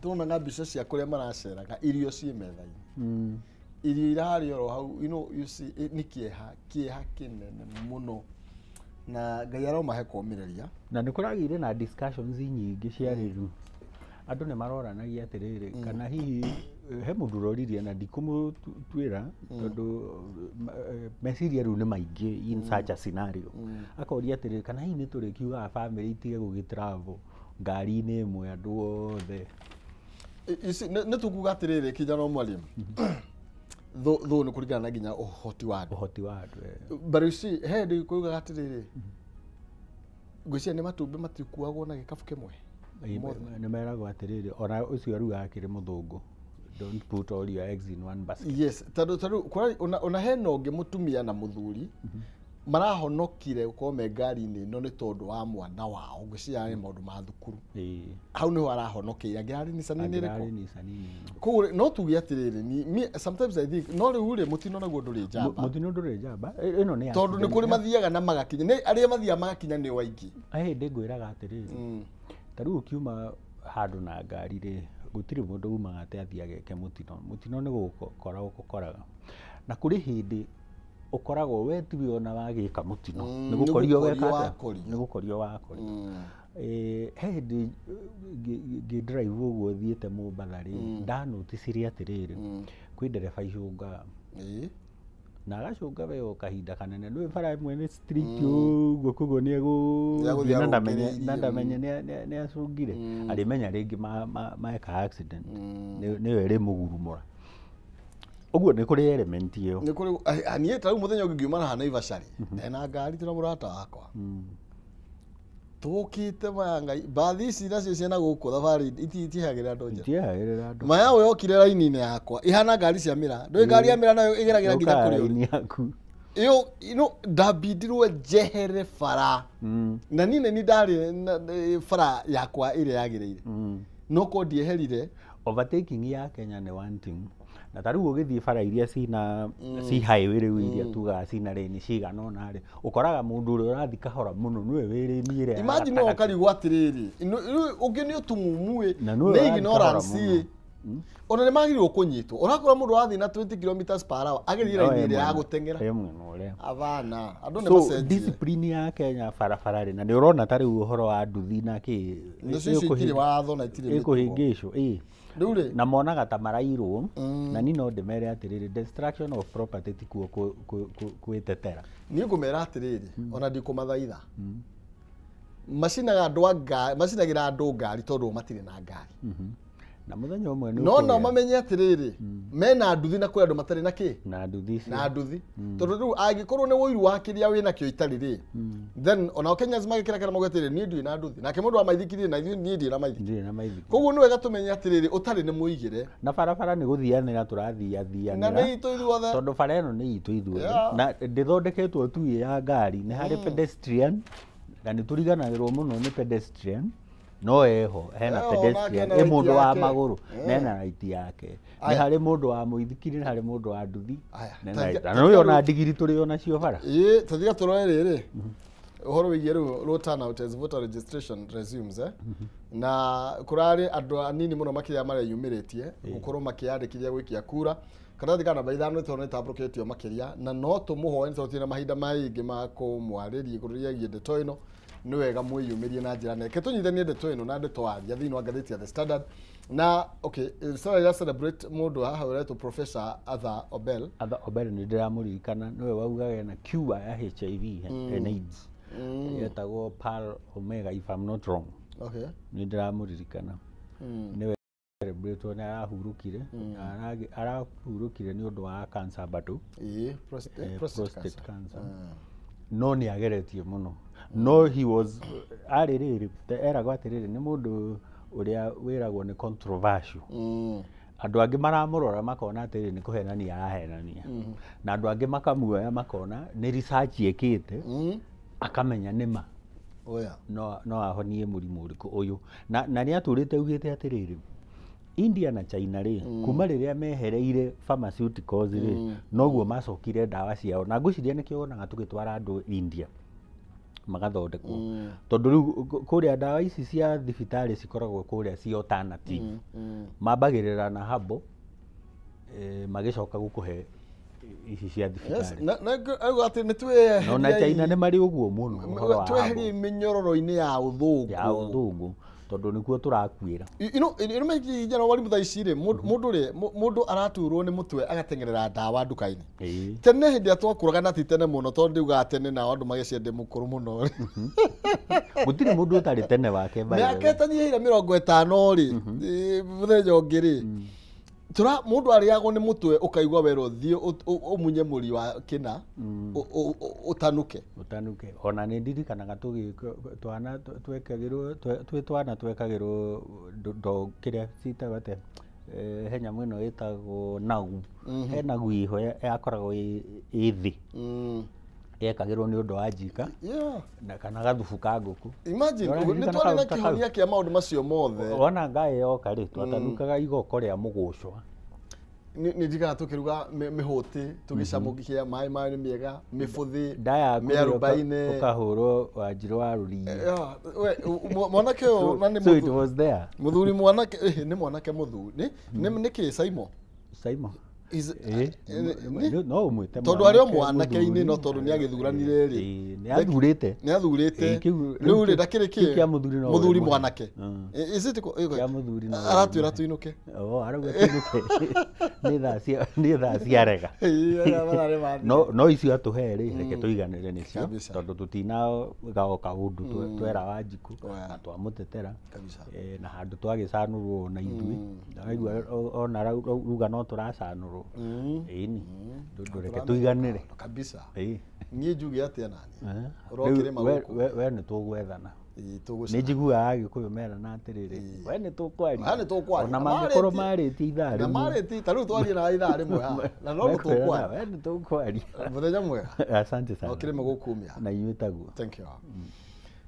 tuonaga mbica cia kũrĩa maraceraga, irio ciĩ metha-inĩ, irio irarĩ oro hau, you see, nĩ kĩeha, kĩeha kĩnene mũno, na Ngai aromahe kũũmĩrĩria. Na nĩ kũragĩire na discussions nyingĩ cia rĩu, andũ nĩ maroranagia atĩrĩrĩ, kana hihi he mũndũ ũroririe, na ndikũmũtuĩra tondũ meciria rĩu nĩ maingĩ in such a scenario, akoria atĩrĩrĩ, kana hihi nĩ tũrĩkiugaga family itige gũgĩ travel ngari-inĩ ĩmwe andũ othe? You see, nĩ tũkuga atĩrĩrĩ, kijana wa mwalimu, thũ nĩ kũringana na nginya ũhoti wa andũ. Ũhoti wa andũ. But you see, he hĩndĩ kuugaga atĩrĩrĩ, ngwĩciria nĩ matumbĩ matikuagwo na gĩkabu kĩmwe. Nĩ meragwo atĩrĩrĩ, ona ũcio rĩu akĩrĩ mũthũngũ, don't put all your eggs in one basket. Yes, tondũ tarĩu ona hena ũngĩ mũtumia na mũthuri marahonokire gũkorwo me ngari-inĩ ĩno nĩ tondũ wa mwana wao, ngwĩciria nĩ maũndũ ma thukuru. Hau nĩho arahonokeire, angĩrarĩ Nissan-inĩ ĩrĩkũ? Angĩrarĩ Nissan-inĩ ĩno. Koguo rĩ, no tuge atĩrĩrĩ, sometimes I think, no rĩu rĩ, mũtino naguo ndũrĩ njamba. Mũtino ndũrĩ njamba. Ĩno nĩ Tondũ nĩ kũrĩ accident. mathiaga na magakinya, nĩ arĩa mathiaga magakinya nĩo aingĩ. He hĩndĩ ngwĩraga atĩrĩrĩ, ta rĩu ũkiuma handũ na ngari rĩ, gũtirĩ mũndũ umaga atĩ athiĩ ageke mũtino. Mũtino nĩ gũgũkora ũgũkoraga, na kũrĩ hĩndĩ ũkoragwo we tiwe ona wagĩka mũtino, nĩ nĩ gũkorio gũkorio weka atĩa? Wakorio. Nĩ gũkorio wakorio. He hĩndĩ ngĩ drive ũguo thiĩte Mombatha rĩ, ndanoticirie atĩrĩrĩ, kwĩ ndereba icũngaga na agacũnga we o kahinda kanene, nĩ bara ĩmwe nĩ street ũguo, koguo nĩ Nĩegũthiĩ egũthiĩ na ndamenye arũngĩrĩirie, na ndamenye nĩ acũngire, arĩmenya rĩngĩ meka accident nĩyo ĩrĩmũgurumũra. Ũguo nĩ kũrĩ element ĩyo. Nĩ kũrĩ niĩ ta rĩu mũthenya ũngĩ ngiuma haha Naivasha rĩ, ndena ngari, tũna mũrata wakwa. Tũkĩte maya Ngai mbathi ici nacio ciana gũkũ thabarĩ itihagĩrĩra andũ njĩra. Itiehagĩrĩra andũ. Maya yokire raini-inĩ yakwa ihana ngari cia mĩra. Ndũĩ ngari ya mĩra nayo ĩgeragĩra nginya Yũkaga kũrĩa ũrĩ. raini yaku. Ĩyo ndambindirwo njehere bara. Na niĩ nĩ ndarĩ bara yakwa ĩrĩa yagĩrĩire. No ko ndieherire. Overtaking ya Kenya nĩ one thing. Na ta rĩu ũgĩthiĩ bara iria cina ci highway rĩu iria tugaga cina lane cigana ũna rĩ, ũkoraga mũndũ ũrĩa ũrathiĩ kahora mũno nĩwe wĩ lane ĩrĩa ya Imagine no gatagatĩ. ũkarigwo atĩrĩrĩ, ũngĩ nĩ ũtumumu ĩ, Na nĩwe nĩ ũrathiĩ kahora ignorance ĩ. Ona nĩ magĩrĩirwo kũnyitwo. Ũrakora mũndũ ũrathiĩ na 20 kilometers per hour agĩthiĩ No, raini e ĩrĩa ya mwena- gũteng'era. e mwena ũrĩa. Abana, andũ nĩ So macenjie. discipline ya Kenya barabara rĩ, na nĩ ũrona ta rĩu ũhoro wa nduthi na kĩ Nacio icio itirĩ watho na itirĩ mĩtugo. ĩkũhĩngĩcwo ĩ. Rĩu rĩ, Na monaga ta marairwo, na niĩ no ndĩmere atĩrĩrĩ, destruction of property ti kuo kwĩtetera. Niĩ ngũmera atĩrĩrĩ, ona ndikũmathaitha. Macinaga andũ a ngari, macinagĩra andũ ngari tondũ matirĩ na ngari. Na mũthenya ũmwe nĩ No nao ũkũgĩa mamenye atĩrĩrĩ, mena nduthi na kwĩ andũ matarĩ na kĩ? Na nduthi icio. Na nduthi. Tondũ rĩu angĩkorwo nĩ ũiru wa kĩrĩa wĩnakĩo itarĩ rĩ, then onao Kenyans magĩkĩra kana mauge atĩrĩrĩ, niĩ ndirĩ na nduthi. Nake mũndũ wa maithikiri na ithuĩ niĩ ndirĩ na maithikiri. Ndirĩ na maithikiri. Koguo nĩ wega tũmenye atĩrĩrĩ, ũtarĩ nĩ mũigĩre. Na barabara nĩ gũthianĩra tũrathiathianĩra. Na nĩ itũ ithuothe. Tondũ bara ĩno nĩ itũ ithuothe. Yeah. Na ndĩthondeketwo tu ĩ ya ngari, nĩ harĩ pedestrian, na nĩ tũriganagĩrwo mũno nĩ pedestrian. No eho, hena Eho, pedestrian, nake ĩ na mũndũ right wa yake. magũrũ, na ena right yake. Nĩ Aya. harĩ mũndũ wa mũithikiri, nĩ harĩ mũndũ wa nduthi. Aya, Na ta- ena right. ta- Na nĩ ona ndigiri tũrĩ onacio bara. Ĩĩ, tathiga tũrore rĩrĩ. Ũhoro wĩgiĩ rĩu low turnout as voter registration resumes, eh? Na kũrarĩ andũ anini mũno makĩria mareyumĩrĩtie gũkorwo makĩyandĩkithia gũikia kura. Karatathi ka namba 5 tondũ nĩtambũrũkĩtio makĩria, na no tũmũhoe nĩ tondũ tũtirĩ na mahinda maingĩ ma kũmwarĩria igũrũ rĩgiĩ ndeto ĩno. Nĩ wega mwĩyumĩrie na njĩra nene. Reke tũnyitithanie ndeto ĩno na ndeto aria thĩinĩ wa ngathĩti ya The Standard. Na okay, Standard ya celebrate mũndũ haha ũretwo Professor Arthur Obel. Arthur Obel nĩ ndĩramũririkana, nĩwe waugaga ena cure ya HIV and AIDS. Yetagwo Pearl Omega if I'm not wrong. Okay. Nĩ ndĩramũririkana. Nĩwe celebrate nĩ arahurũkire, arahurũkire nĩ ũndũ wa cancer bado. Ĩĩ, prostate prostate cancer. cancer. No nĩ ageretie mũno. No he was arĩ rĩrĩ, eragwo atĩrĩrĩ, nĩ mũndũ ũrĩa wĩragwo nĩ controversial. Andũ angĩ maramũrora makona atĩrĩrĩ nĩ kũhenania arahenania. Na andũ angĩ makamuoya makona nĩ research ĩkĩte, akamenya nĩ ma. Oya. No ahonie mũrimũ ũrĩkũ ũyũ. Na nĩ atũrĩte augĩte atĩrĩrĩ, India na China rĩ, kuma rĩrĩa mehereire pharmaceuticals rĩ, noguo macokire ndawa ciao. Na ngwĩciria nĩkĩo wonaga tũgĩtwara andũ India magathondekwo. Tondũ rĩu kũrĩa ndawa ici cia thibitarĩ cikoragwo kũrĩa ci alternative. Mambagĩrĩra na herbal, magĩcoka gũkũhe ici cia Yes, thibitarĩ. na auga atĩ nĩ twĩyeherie No na China nĩ marĩ ũguo mũno ũhoro wa tweherie herbal. mĩnyororo-inĩ ya ũthũngũ. Ya ũthũngũ, tondũ nĩkuo tũrakuĩra. Ino warimũ thaa ici rĩ, mũndũ rĩ, mũndũ araturwo nĩ mũtwe agateng'erera ndawa nduka-inĩ. Tene hĩndĩ ĩrĩa twakũraga na ti tene mũno, tondũ ndiugaga tene nao andũ magĩciende mũkũrũ mũno rĩ. Gũtirĩ mũndũ ũtarĩ tene wake, by the way. Mĩaka ĩtanyihĩire 50 rĩ, mũthenya ũngĩ rĩ, tura mũndũ arĩagwo nĩ mũtwe ũkaigua werwo thiĩ ũmunye mũri wa kĩna, ũtanuke. Ũtanuke. Ona nĩ ndirikanaga twana twekagĩrwo, twĩ twana twekagĩrwo kĩrĩa citagwo atĩa? He nyamũ ĩno ĩtagwo nagu. He nagu ĩho yakoragwo ĩ thĩ. Yekagĩrwo nĩ ũndũ wa njika. Na kana gathubu ka ngũkũ. Imagine, Nĩ nĩ ũraririkana twarĩ na kaũndũ ta kau? kĩhonia kĩa maũndũ macio mothe. Wona ngaĩ yoka rĩ, twatanukaga igoko rĩa mũgũcwa. Nĩ ndirikanaga tũkĩruga mĩhũtĩ, tũgĩcamũkia maĩ mayo nĩ mĩega, mĩbũthĩ, Nda yaku rĩ, mĩarubaine. ũkahũrwo wanjirũ wa rũriĩ. Yeah, we, mwanake ũyũ na nĩ So it mũthu- was there. mũthuri mwanake, nĩ mwanake mũthuri. Nĩ kĩ Simon? Simon. Is- No ũmwĩte Tondũ arĩ o mwanake mwanake-inĩ, no mũthuri. tondũ nĩ agĩthuranire rĩ. Nĩ athurĩte. Nĩ athurĩte. Rĩu Rĩu rĩ, ndakĩrĩ kĩu kĩ? kĩa mũthuri no Mũthuri ũrĩmũhe. mwanake. Is it Kĩa mũthuri no aratwĩra ũrĩmũhe. tũinũke. Oh, arauga tũinũke. Nĩ thaa cia rega. Ĩĩ, mathaa nĩ mathiĩ. No icio atũhe rĩ, reke tũiganĩre nĩcio, Kabisa. tondũ tũtinaga kaũndũ twera Wanjikũ Oya. na twamũtetera. Kabisa. Na handũ twagĩcanũrwo na ithuĩ. Waigua ona ruga no tũracanũrwo. Ĩni. Ndũreke tũiganĩre. Kabisa. Ĩĩ. Niĩ njuge atĩa nani? Eh. Ũrokĩrĩma Rĩu gũkũ. we nĩ tũgwethana. Nĩ njiguaga Agĩkũyũ merana atĩrĩrĩ, we nĩ tũkwaria. We nĩ tũkwaria. Ona mangĩkorwo marĩtie ithaa Na rĩmwe. marĩtie ta rĩu twarie na ithaa rĩmwe haha na no Mekwĩrana, tũkwaria. we nĩ tũkwaria. Mũthenya mwega. Asante sana. No kĩrĩma gũkumia. Na inyuĩ taguo. Thank you.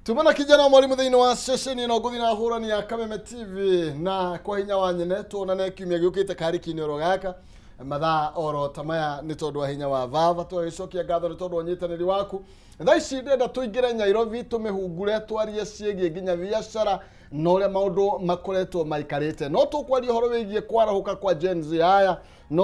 Tuma na kijana wa mwalimu thĩinĩ wa ceceni ĩno ngũthi na hũrani ya Kameme TV na kwa hinya wa nyene tuonane kiumia gĩũkĩte kariki-inĩ oro gaka mathaa oro ta maya nĩ tondũ wa hinya wa baba. Tũgagĩcokia ngatho nĩ tondũ wa ũnyitanĩri waku. Thaa ici ndĩrenda tũingĩre Nairobi tũmĩhungure twarie ciĩgiĩ nginya biacara na ũrĩa maũndũ makoretwo maikarĩte. No tũkwaria ũhoro wĩgiĩ kwarahũka kwa Gen Z aya no